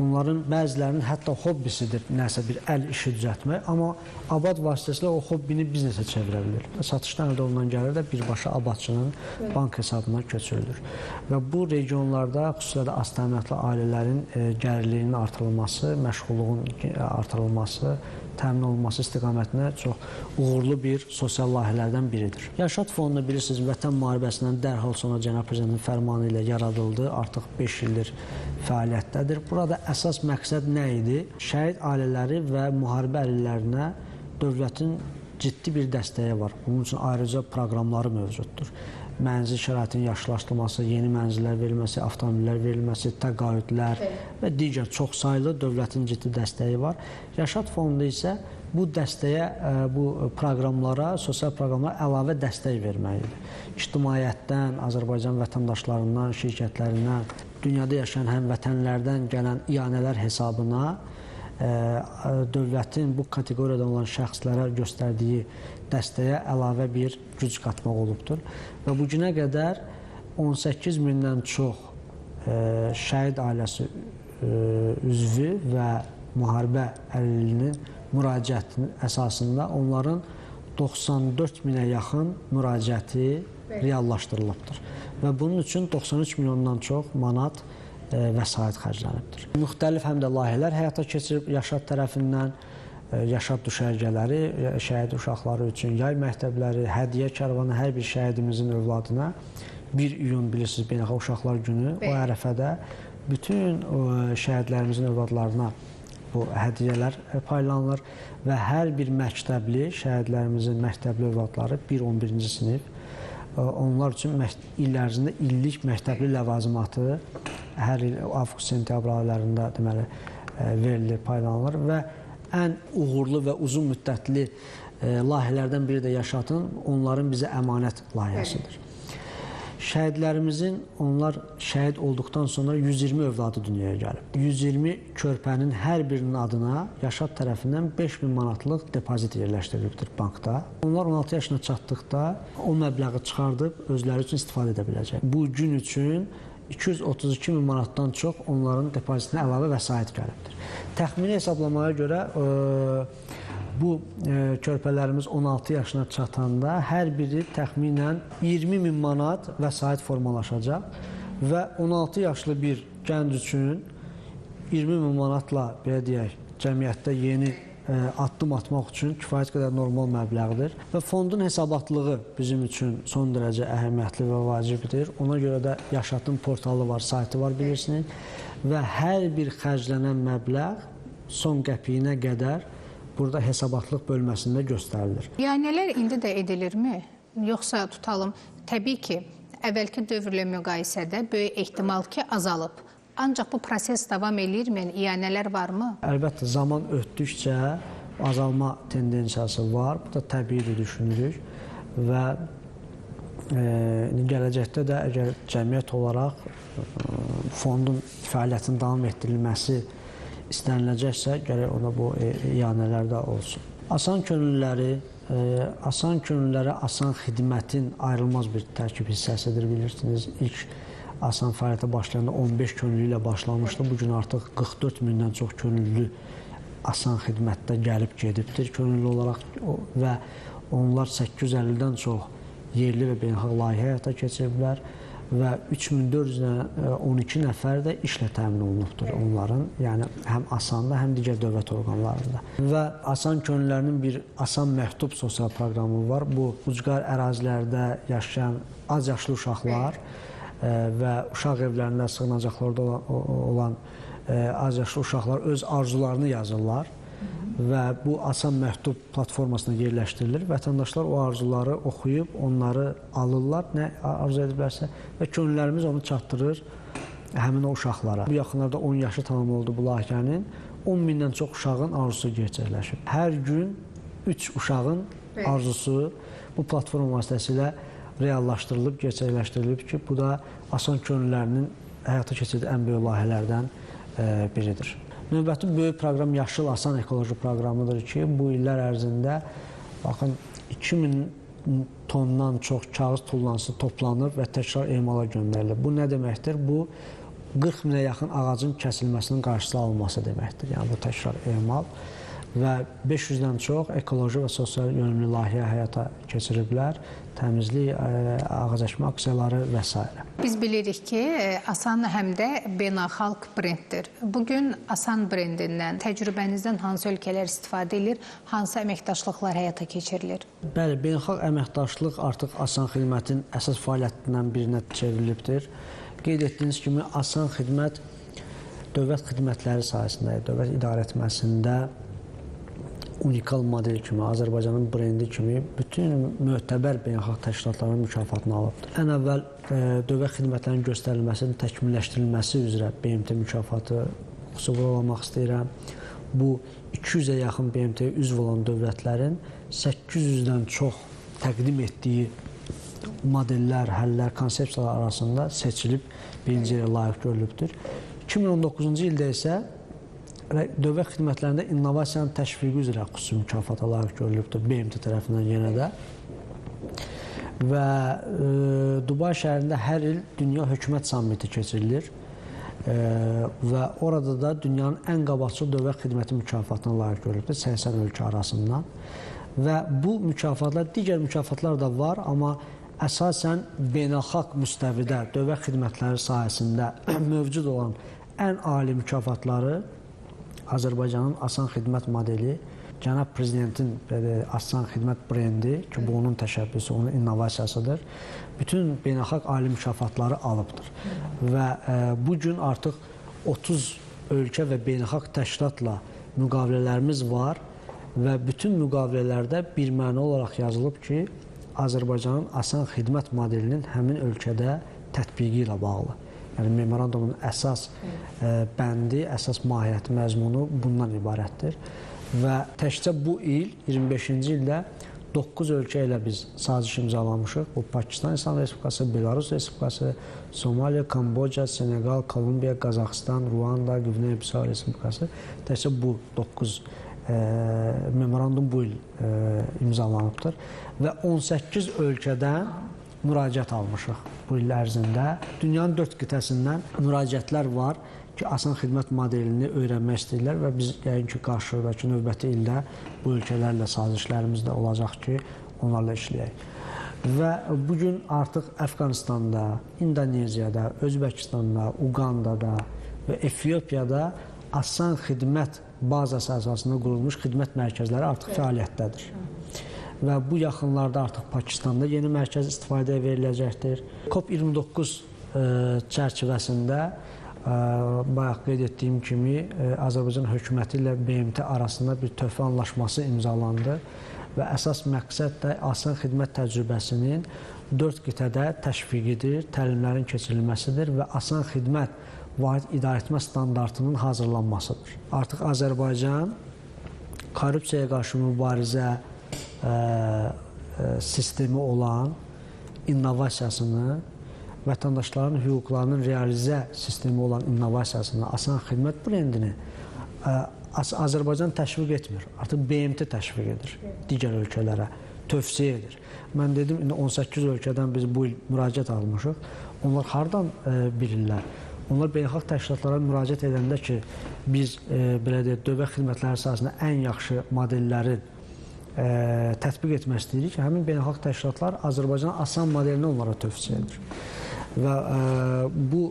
Onların bəzilərinin hətta hobbisidir nəsə bir əl işi düzəltmək, amma abad vasitəsilə o hobbini biznesə çevirə bilir. Satışdan əldə olunan gəlir də birbaşa abadçının bank hesabına köçürülür. Və bu regionlarda, xüsusilə də az təminatlı ailələrin gəlirliyinin artırılması, məşğulluğun artırılması, təmin olunması istiqamətinə çox uğurlu bir sosial layihələrdən biridir. Yaşad fondunu bilirsiniz, Vətən müharibəsindən dərhal sonra Cənab Prezidentin fərmanı ilə yaradıldı. Artıq 5 ildir fəaliyyətdədir. Burada əsas məqsəd nə idi? Şəhid ailələri və müharibə əlillərinə dövlətin ciddi bir dəstəyi var. Bunun üçün ayrıca proqramları mövcuddur. Mənzil şəraitinin yaxşılaşdırılması, yeni mənzillər verilməsi, avtomobillər verilməsi, təqaüdlər və digər çoxsaylı dövlətin ciddi dəstəyi var. Yaşad Fondu isə bu dəstəyə, bu proqramlara, sosial proqramlara əlavə dəstək verməlidir. İctimaiyyətdən, Azərbaycan vətəndaşlarından, şirkətlərindən, dünyada yaşayan həmvətənlərdən gələn ianələr hesabına dövlətin bu kateqoriyadan olan şəxslərə göstərdiyi dəstəyə əlavə bir güc qatmaq olubdur. Və bu günə qədər 18 mindən çox şəhid ailəsi üzvü və müharibə əlilliyinin müraciətinin əsasında onların 94 minə yaxın müraciəti reallaşdırılıbdır. Və bunun üçün 93 milyondan çox manat vəsait xərclənibdir. Müxtəlif həm də layihələr həyata keçirib Yaşad tərəfindən, Yaşad düşərgələri, şəhid uşaqları üçün yay məktəbləri, hədiyyə karvanı hər bir şəhidimizin övladına 1 iyun bilirsiniz, Beynəlxalq Uşaqlar Günü, o ərəfədə bütün şəhidlərimizin övladlarına bu hədiyyələr paylanılır və hər bir məktəbli, şəhidlərimizin məktəbli övladları 1-11-ci sinif, onlar üçün il ərzində illik məktəbli ləvazimatı hər il avqust-sentyabr aylarında deməli verilir, paylanılır və ən uğurlu və uzun müddətli layihələrdən biri də Yaşadın onların bizə əmanət layihəsidir. Şəhidlərimizin, onlar şəhid olduqdan sonra 120 övladı dünyaya gəlib. 120 körpənin hər birinin adına Yaşad tərəfindən 5000 manatlıq depozit yerləşdirilibdir bankda. Onlar 16 yaşına çatdıqda o məbləği çıxardıb özləri üçün istifadə edə biləcək. Bu gün üçün 232 min manatdan çox onların depozitinə əlavə vəsait gəlibdir. Təxmini hesablamaya görə bu körpələrimiz 16 yaşına çatanda hər biri təxminən 20 min manat vəsait formalaşacaq və 16 yaşlı bir gənc üçün 20 min manatla, belə deyək, cəmiyyətdə yeni addım atmaq üçün kifayət qədər normal məbləğdir və fondun hesabatlığı bizim üçün son dərəcə əhəmiyyətli və vacibdir. Ona görə də Yaşadın portalı var, saytı var bilirsiniz və hər bir xərclənən məbləğ son qəpiyinə qədər burada hesabatlıq bölməsində göstərilir. İanələr indi də edilirmi? Yoxsa tutalım, təbii ki, əvvəlki dövrlə müqayisədə böyük ehtimal ki, azalıb. Ancaq bu proses davam eləyirmi? Yəni, ianələr varmı? Əlbəttə, zaman ötdükcə azalma tendensiyası var. Bu da təbiidir düşünürük və gələcəkdə də əgər cəmiyyət olaraq fondun fəaliyyətinin davam etdirilməsi istəniləcəksə, gərək ona bu ianələr də olsun. Asan könüllüləri, asan könüllülərə asan xidmətin ayrılmaz bir tərkib hissəsidir, bilirsiniz. İlk asan fəaliyyətə başlayanda 15 könüllü ilə başlamışdı. Bugün artıq 44 mindən çox könüllü asan xidmətdə gəlib gedibdir könüllü olaraq və onlar 850-dən çox yerli və beynəlxalq layihə həyata keçiriblər və 3412 nəfər də işlə təmin olunubdur onların, yəni həm Asanda, həm digər dövlət orqanlarında. Və Asan könüllülərinin bir Asan Məktub sosial proqramı var. Bu, ucqar ərazilərdə yaşayan az yaşlı uşaqlar və uşaq evlərində, sığınacaqlarda olan az yaşlı uşaqlar öz arzularını yazırlar və bu Asan Məktub platformasına yerləşdirilir. Vətəndaşlar o arzuları oxuyub, onları alırlar, nə arzu ediblərsə və könüllərimiz onu çatdırır həmin o uşaqlara. Bu yaxınlarda 10 yaşı tamam oldu bu layihənin. 10 mindən çox uşağın arzusu gerçəkləşib. Hər gün 3 uşağın arzusu bu platforma vasitəsilə reallaşdırılıb, gerçəkləşdirilib ki, bu da Asan könüllərinin həyata keçirdiyi ən böyük layihələrdən biridir. Növbəti böyük proqram Yaşıl Asan Ekoloji Proqramıdır ki, bu illər ərzində baxın 2000 tondan çox kağız tullantısı toplanır və təkrar emala göndərilir. Bu nə deməkdir? Bu 40 minə yaxın ağacın kəsilməsinin qarşısı alınması deməkdir. Yəni bu təkrar emal və 500-dən çox ekoloji və sosial yönümlü layihə həyata keçiriblər. Təmizlik, ağac əkmə aksiyaları və s. Biz bilirik ki, Asan həm də beynəlxalq brenddir. Bugün Asan brendindən, təcrübənizdən hansı ölkələr istifadə edir, hansı əməkdaşlıqlar həyata keçirilir? Bəli, beynəlxalq əməkdaşlıq artıq Asan xidmətin əsas fəaliyyətindən birinə çevrilibdir. Qeyd etdiyiniz kimi, Asan xidmət dövlət xidmətləri sahəsində, dövlət idarə etməsində unikal model kimi, Azərbaycanın brendi kimi bütün mötəbər beynəlxalq təşkilatların mükafatını alıbdır. Ən əvvəl dövlət xidmətlərinin göstərilməsinin təkmilləşdirilməsi üzrə BMT mükafatı xüsusi vurğulamaq istəyirəm. Bu 200-ə yaxın BMT-yə üzv olan dövlətlərin 800-dən çox təqdim etdiyi modellər, həllər, konsepsiyalar arasında seçilib birinci yerə layiq görülübdür. 2019-cu ildə isə dövlət xidmətlərində innovasiyanın təşviqi üzrə xüsusi mükafata layiq görülübdür BMT tərəfindən yenə də. Və Dubai şəhərində hər il Dünya Hökumət Sammiti keçirilir və orada da dünyanın ən qabaqcıl dövlət xidməti mükafatına layiq görülübdür 80 ölkə arasından. Və bu mükafatlar, digər mükafatlar da var, amma əsasən beynəlxalq müstəvidə dövlət xidmətləri sahəsində mövcud olan ən ali mükafatları Azərbaycanın asan xidmət modeli, cənab prezidentin asan xidmət brendi ki, bu onun təşəbbüsü, onun innovasiyasıdır. Bütün beynəlxalq ali mükafatları alıbdır. Və bu gün artıq 30 ölkə və beynəlxalq təşkilatla müqavilələrimiz var və bütün müqavilələrdə bir məna olaraq yazılıb ki, Azərbaycanın asan xidmət modelinin həmin ölkədə tətbiqi ilə bağlı. Yəni, memorandumun əsas bəndi, əsas mahiyyəti, məzmunu bundan ibarətdir. Və təkcə bu il, 25-ci ildə 9 ölkə ilə biz saziş imzalamışıq. Bu, Pakistan İslam Respublikası, Belarus Respublikası, Somaliya, Kamboca, Senegal, Kolumbiya, Qazaxıstan, Ruanda, Qvinea-Bissau Respublikası. Təkcə bu 9 memorandum bu il imzalanıbdır. Və 18 ölkədən müraciət almışıq bu il ərzində. Dünyanın 4 qitəsindən müraciətlər var ki, asan xidmət modelini öyrənmək istəyirlər və biz yəqin ki, qarşıdakı növbəti ildə bu ölkələrlə sazişlərimiz də olacaq ki, onlarla işləyək. Və bugün artıq Əfqanistanda, İndoneziyada, Özbəkistanda, Uqandada və Efiopiyada asan xidmət bazası əsasında qurulmuş xidmət mərkəzləri artıq fəaliyyətdədir. Və bu yaxınlarda artıq Pakistanda yeni mərkəz istifadəyə veriləcəkdir. COP29 çərçivəsində bayaq qeyd etdiyim kimi Azərbaycan hökuməti ilə BMT arasında bir töhfə anlaşması imzalandı və əsas məqsəd də asan xidmət təcrübəsinin 4 qitədə təşviqidir, təlimlərin keçirilməsidir və asan xidmət vahid idarəetmə standartının hazırlanmasıdır. Artıq Azərbaycan korrupsiyaya qarşı mübarizə sistemi olan innovasiyasını, vətəndaşların hüquqlarının realizə sistemi olan innovasiyasını, asan xidmət brendini Azərbaycan təşviq etmir. Artıq BMT təşviq edir digər ölkələrə, tövsiyə edir. Mən dedim, indi 18 ölkədən biz bu il müraciət almışıq. Onlar hardan bilirlər? Onlar beynəlxalq təşkilatlara müraciət edəndə ki, biz belə deyək, dövlət xidmətləri sahəsində ən yaxşı modelləri tətbiq etmək istəyirik ki, həmin beynəlxalq təşkilatlar Azərbaycanın asan modelini onlara tövsiyə edir. Və bu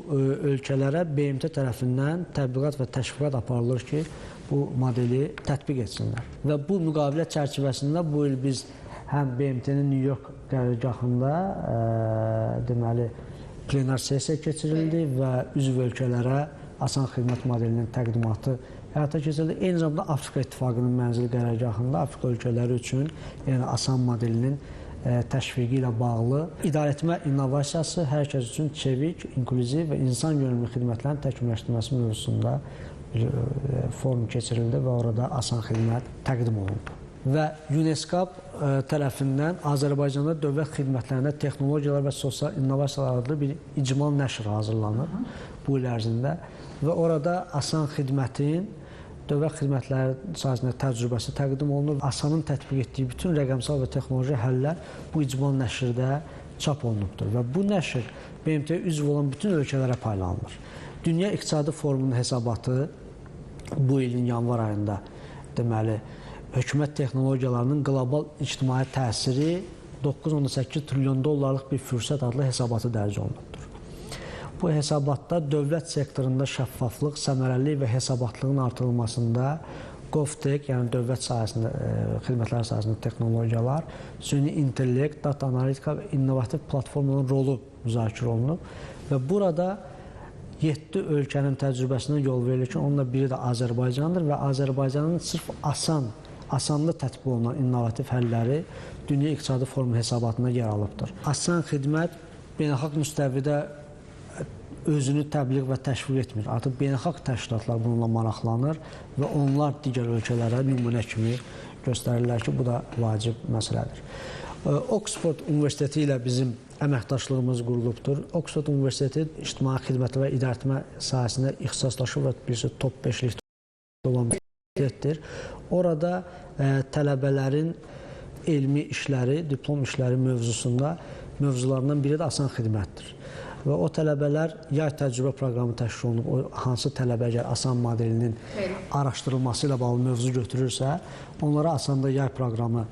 ölkələrə BMT tərəfindən təbliğat və təşviqat aparılır ki, bu modeli tətbiq etsinlər. Və bu müqavilə çərçivəsində bu il biz həm BMT-nin New York qərargahında deməli, plenar sessiya keçirildi və üzv ölkələrə asan xidmət modelinin təqdimatı həyata keçirildi. Eyni zamanda Afrika İttifaqının mənzil qərargahında Afrika ölkələri üçün yəni asan modelinin təşviqi ilə bağlı idarəetmə innovasiyası hər kəs üçün çevik, inklüziv və insan yönümlü xidmətlərin təkmilləşdirilməsi mövzusunda bir forum keçirildi və orada asan xidmət təqdim olundu. Və UNESCAP tərəfindən Azərbaycanda dövlət xidmətlərində texnologiyalar və sosial innovasiyalar adlı bir icmal nəşr hazırlanır bu il ərzində və orada asan xidmətin dövlət xidmətləri sahəsində təcrübəsi təqdim olunur. Asanın tətbiq etdiyi bütün rəqəmsal və texnoloji həllər bu icmal nəşrdə çap olunubdur və bu nəşr BMT-yə üzv olan bütün ölkələrə paylanılır. Dünya İqtisadi Forumunun hesabatı bu ilin yanvar ayında deməli, hökumət texnologiyalarının qlobal ictimai təsiri 9,8 trilyon dollarlıq bir fürsət adlı hesabatı dərc olunubdur. Bu hesabatda dövlət sektorunda şəffaflıq, səmərəlilik və hesabatlığın artırılmasında GovTech, yəni dövlət sahəsində, xidmətlər sahəsində texnologiyalar, süni intellekt, data analitika və innovativ platformaların rolu müzakirə olunub və burada 7 ölkənin təcrübəsinə yol verilir ki, onunla biri də Azərbaycandır və Azərbaycanın sırf asan Asanda tətbiq olunan innovativ həlləri Dünya İqtisadi Forumu hesabatında yer alıbdır. Asan xidmət beynəlxalq müstəvidə özünü təbliğ və təşviq etmir. Artıq beynəlxalq təşkilatlar bununla maraqlanır və onlar digər ölkələrə nümunə kimi göstərirlər ki, bu da vacib məsələdir. Oxford Universiteti ilə bizim əməkdaşlığımız qurulubdur. Oxford Universiteti ictimai xidmət və idarəetmə sahəsində ixtisaslaşıb və birisi top 5-likdə olan universitetdir. Orada tələbələrin elmi işləri, diplom işləri mövzularından biri də asan xidmətdir. Və o tələbələr yay təcrübə proqramı təşkil olunub, o hansı tələbə əgər asan modelinin araşdırılması ilə bağlı mövzu götürürsə, onlara asanda yay proqramı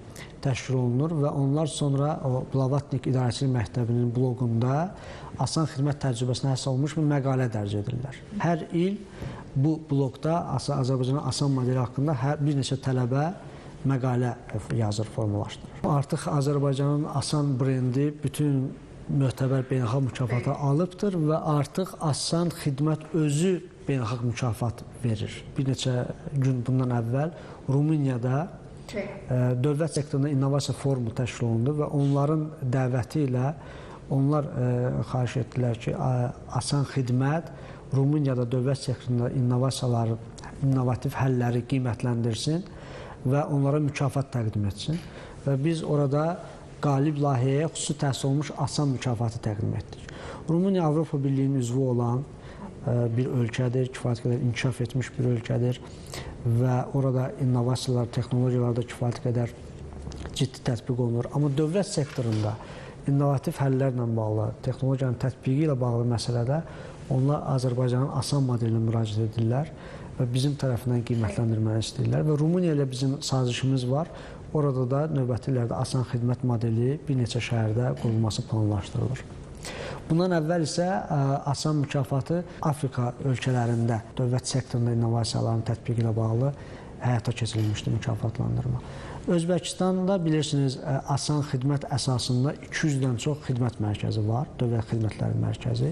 təşkil olunur və onlar sonra o Blavatnik İdarəçilik Məktəbinin bloqunda asan xidmət təcrübəsinə həsr olunmuş bir məqalə dərc edirlər. Hər il bu bloqda Azərbaycanın asan modeli haqqında bir neçə tələbə məqalə yazır, formalaşdırır. Artıq Azərbaycanın asan brendi bütün mötəbər beynəlxalq mükafatı alıbdır və artıq asan xidmət özü beynəlxalq mükafat verir. Bir neçə gün bundan əvvəl Rumuniyada dövlət sektorunda innovasiya forumu təşkil olundu və onların dəvəti ilə onlar xahiş etdilər ki, asan xidmət Rumuniyada dövlət sektorunda innovasiyaları, innovativ həlləri qiymətləndirsin və onlara mükafat təqdim etsin. Və biz orada qalib layihəyə xüsusi təhsis olunmuş asan mükafatı təqdim etdik. Rumıniya Avropa Birliyinin üzvü olan bir ölkədir, kifayət qədər inkişaf etmiş bir ölkədir və orada innovasiyalar, texnologiyalar da kifayət qədər ciddi tətbiq olunur. Amma dövlət sektorunda innovativ həllərlə bağlı, texnologiyanın tətbiqi ilə bağlı məsələdə onlar Azərbaycanın asan modelinə müraciət edirlər və bizim tərəfindən qiymətləndirməni istəyirlər və Rumıniya ilə bizim sazişimiz var. Orada da növbəti illərdə asan xidmət modeli bir neçə şəhərdə qurulması planlaşdırılır. Bundan əvvəl isə asan mükafatı Afrika ölkələrində dövlət sektorunda innovasiyaların tətbiqi ilə bağlı həyata keçirilmişdi mükafatlandırma. Özbəkistanda bilirsiniz, asan xidmət əsasında 200-dən çox xidmət mərkəzi var, dövlət xidmətləri mərkəzi.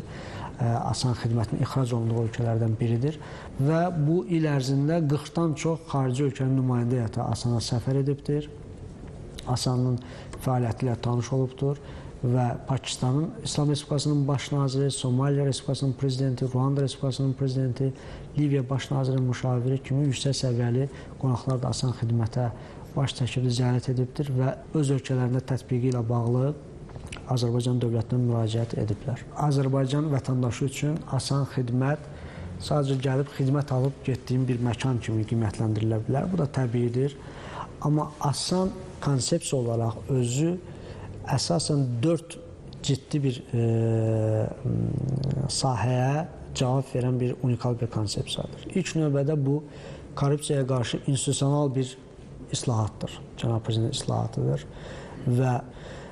Asan xidmətin ixrac olunduğu ölkələrdən biridir və bu il ərzində 40-dan çox xarici ölkənin nümayəndə heyəti Asana səfər edibdir, Asanın fəaliyyəti ilə tanış olubdur və Pakistanın İslam Respublikasının baş naziri, Somaliya Respublikasının prezidenti, Ruanda Respublikasının prezidenti, Liviya baş nazirinin müşaviri kimi yüksək səviyyəli qonaqlar da asan xidmətə baş çəkib ziyarət edibdir və öz ölkələrində tətbiqi ilə bağlı Azərbaycan dövlətinə müraciət ediblər. Azərbaycan vətəndaşı üçün asan xidmət sadəcə gəlib xidmət alıb getdiyim bir məkan kimi qiymətləndirilə bilər. Bu da təbiidir. Amma asan konsepsiya olaraq özü əsasən 4 ciddi bir sahəyə cavab verən bir unikal bir konsepsiyadır. İlk növbədə bu korrupsiyaya qarşı institusional bir islahatdır. Cənab Prezident islahatıdır və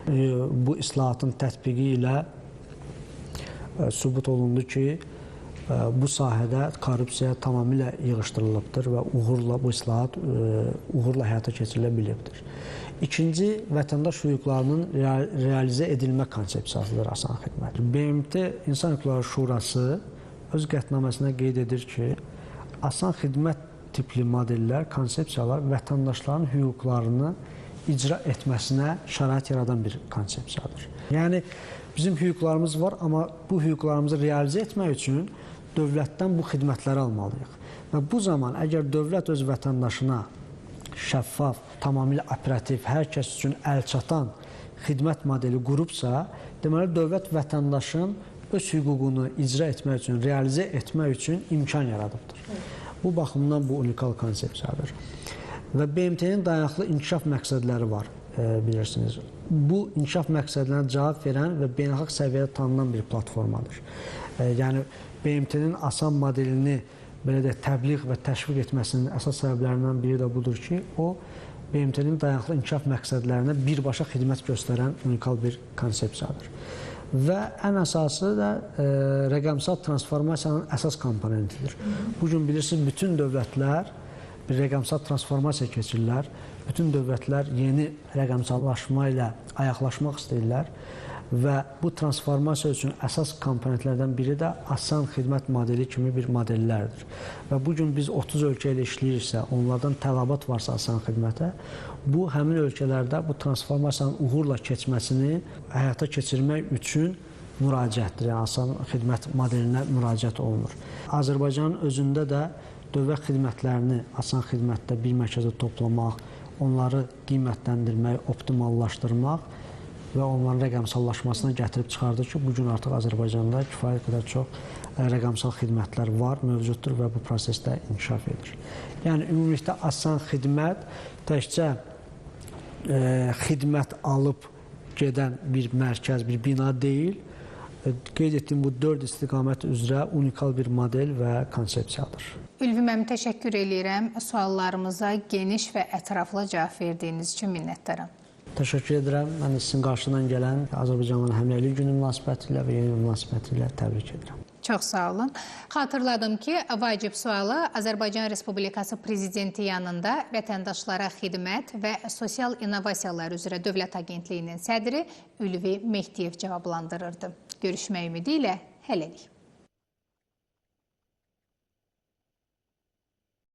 bu islahatın tətbiqi ilə sübut olundu ki, bu sahədə korrupsiya tamamilə yığışdırılıbdır və uğurla bu islahat uğurla həyata keçirilə bilibdir. İkinci, vətəndaş hüquqlarının realizə edilmə konsepsiyasıdır asan xidmət. BMT İnsan Hüquqları Şurası öz qətnaməsinə qeyd edir ki, asan xidmət tipli modellər, konsepsiyalar vətəndaşların hüquqlarını icra etməsinə şərait yaradan bir konsepsiyadır. Yəni, bizim hüquqlarımız var, amma bu hüquqlarımızı realizə etmək üçün dövlətdən bu xidmətləri almalıyıq. Və bu zaman əgər dövlət öz vətəndaşına şəffaf, tamamilə operativ, hər kəs üçün əlçatan xidmət modeli qurubsa, deməli, dövlət vətəndaşın öz hüququnu icra etmək üçün, realizə etmək üçün imkan yaradıbdır. Bu baxımdan bu unikal konsepsiyadır. Və BMT-nin dayanıqlı inkişaf məqsədləri var, bilirsiniz. Bu inkişaf məqsədlərinə cavab verən və beynəlxalq səviyyədə tanınan bir platformadır. Yəni, BMT-nin asan modelini belə deyək, təbliğ və təşviq etməsinin əsas səbəblərindən biri də budur ki, o BMT-nin dayanıqlı inkişaf məqsədlərinə birbaşa xidmət göstərən unikal bir konsepsiyadır. Və ən əsası da rəqəmsal transformasiyanın əsas komponentidir. Bugün bilirsiniz, bütün dövlətlər bir rəqəmsal transformasiya keçirirlər. Bütün dövlətlər yeni rəqəmsallaşma ilə ayaqlaşmaq istəyirlər Və bu transformasiya üçün əsas komponentlərdən biri də asan xidmət modeli kimi bir modellərdir. Və bu gün biz 30 ölkə ilə işləyiriksə, onlardan tələbat varsa asan xidmətə, bu həmin ölkələrdə bu transformasiyanın uğurla keçməsini həyata keçirmək üçün müraciətdir. Yəni asan xidmət modelinə müraciət olunur. Azərbaycanın özündə də dövlət xidmətlərini asan xidmətdə bir mərkəzə toplamaq, onları qiymətləndirmək, optimallaşdırmaq və onların rəqəmsallaşmasına gətirib çıxardır ki, bu gün artıq Azərbaycanda kifayət qədər çox rəqəmsal xidmətlər var, mövcuddur və bu prosesdə inkişaf edir. Yəni ümumilikdə asan xidmət təkcə xidmət alıb gedən bir mərkəz, bir bina deyil. Qeyd etdiyim bu 4 istiqamət üzrə unikal bir model və konsepsiyadır. Ülvi müəllim, təşəkkür eləyirəm. Suallarımıza geniş və ətraflı cavab verdiyiniz üçün minnətdaram. Təşəkkür edirəm. Mən də sizin qarşıdan gələn Azərbaycanın Həmrəylik Günü münasibətilə və yeni il münasibətilə təbrik edirəm. Çox sağ olun. Xatırladım ki, vacib sualı Azərbaycan Respublikası Prezidenti yanında vətəndaşlara xidmət və sosial innovasiyalar üzrə Dövlət Agentliyinin sədri Ülvi Mehdiyev cavablandırırdı. Görüşmək ümidi ilə hələlik.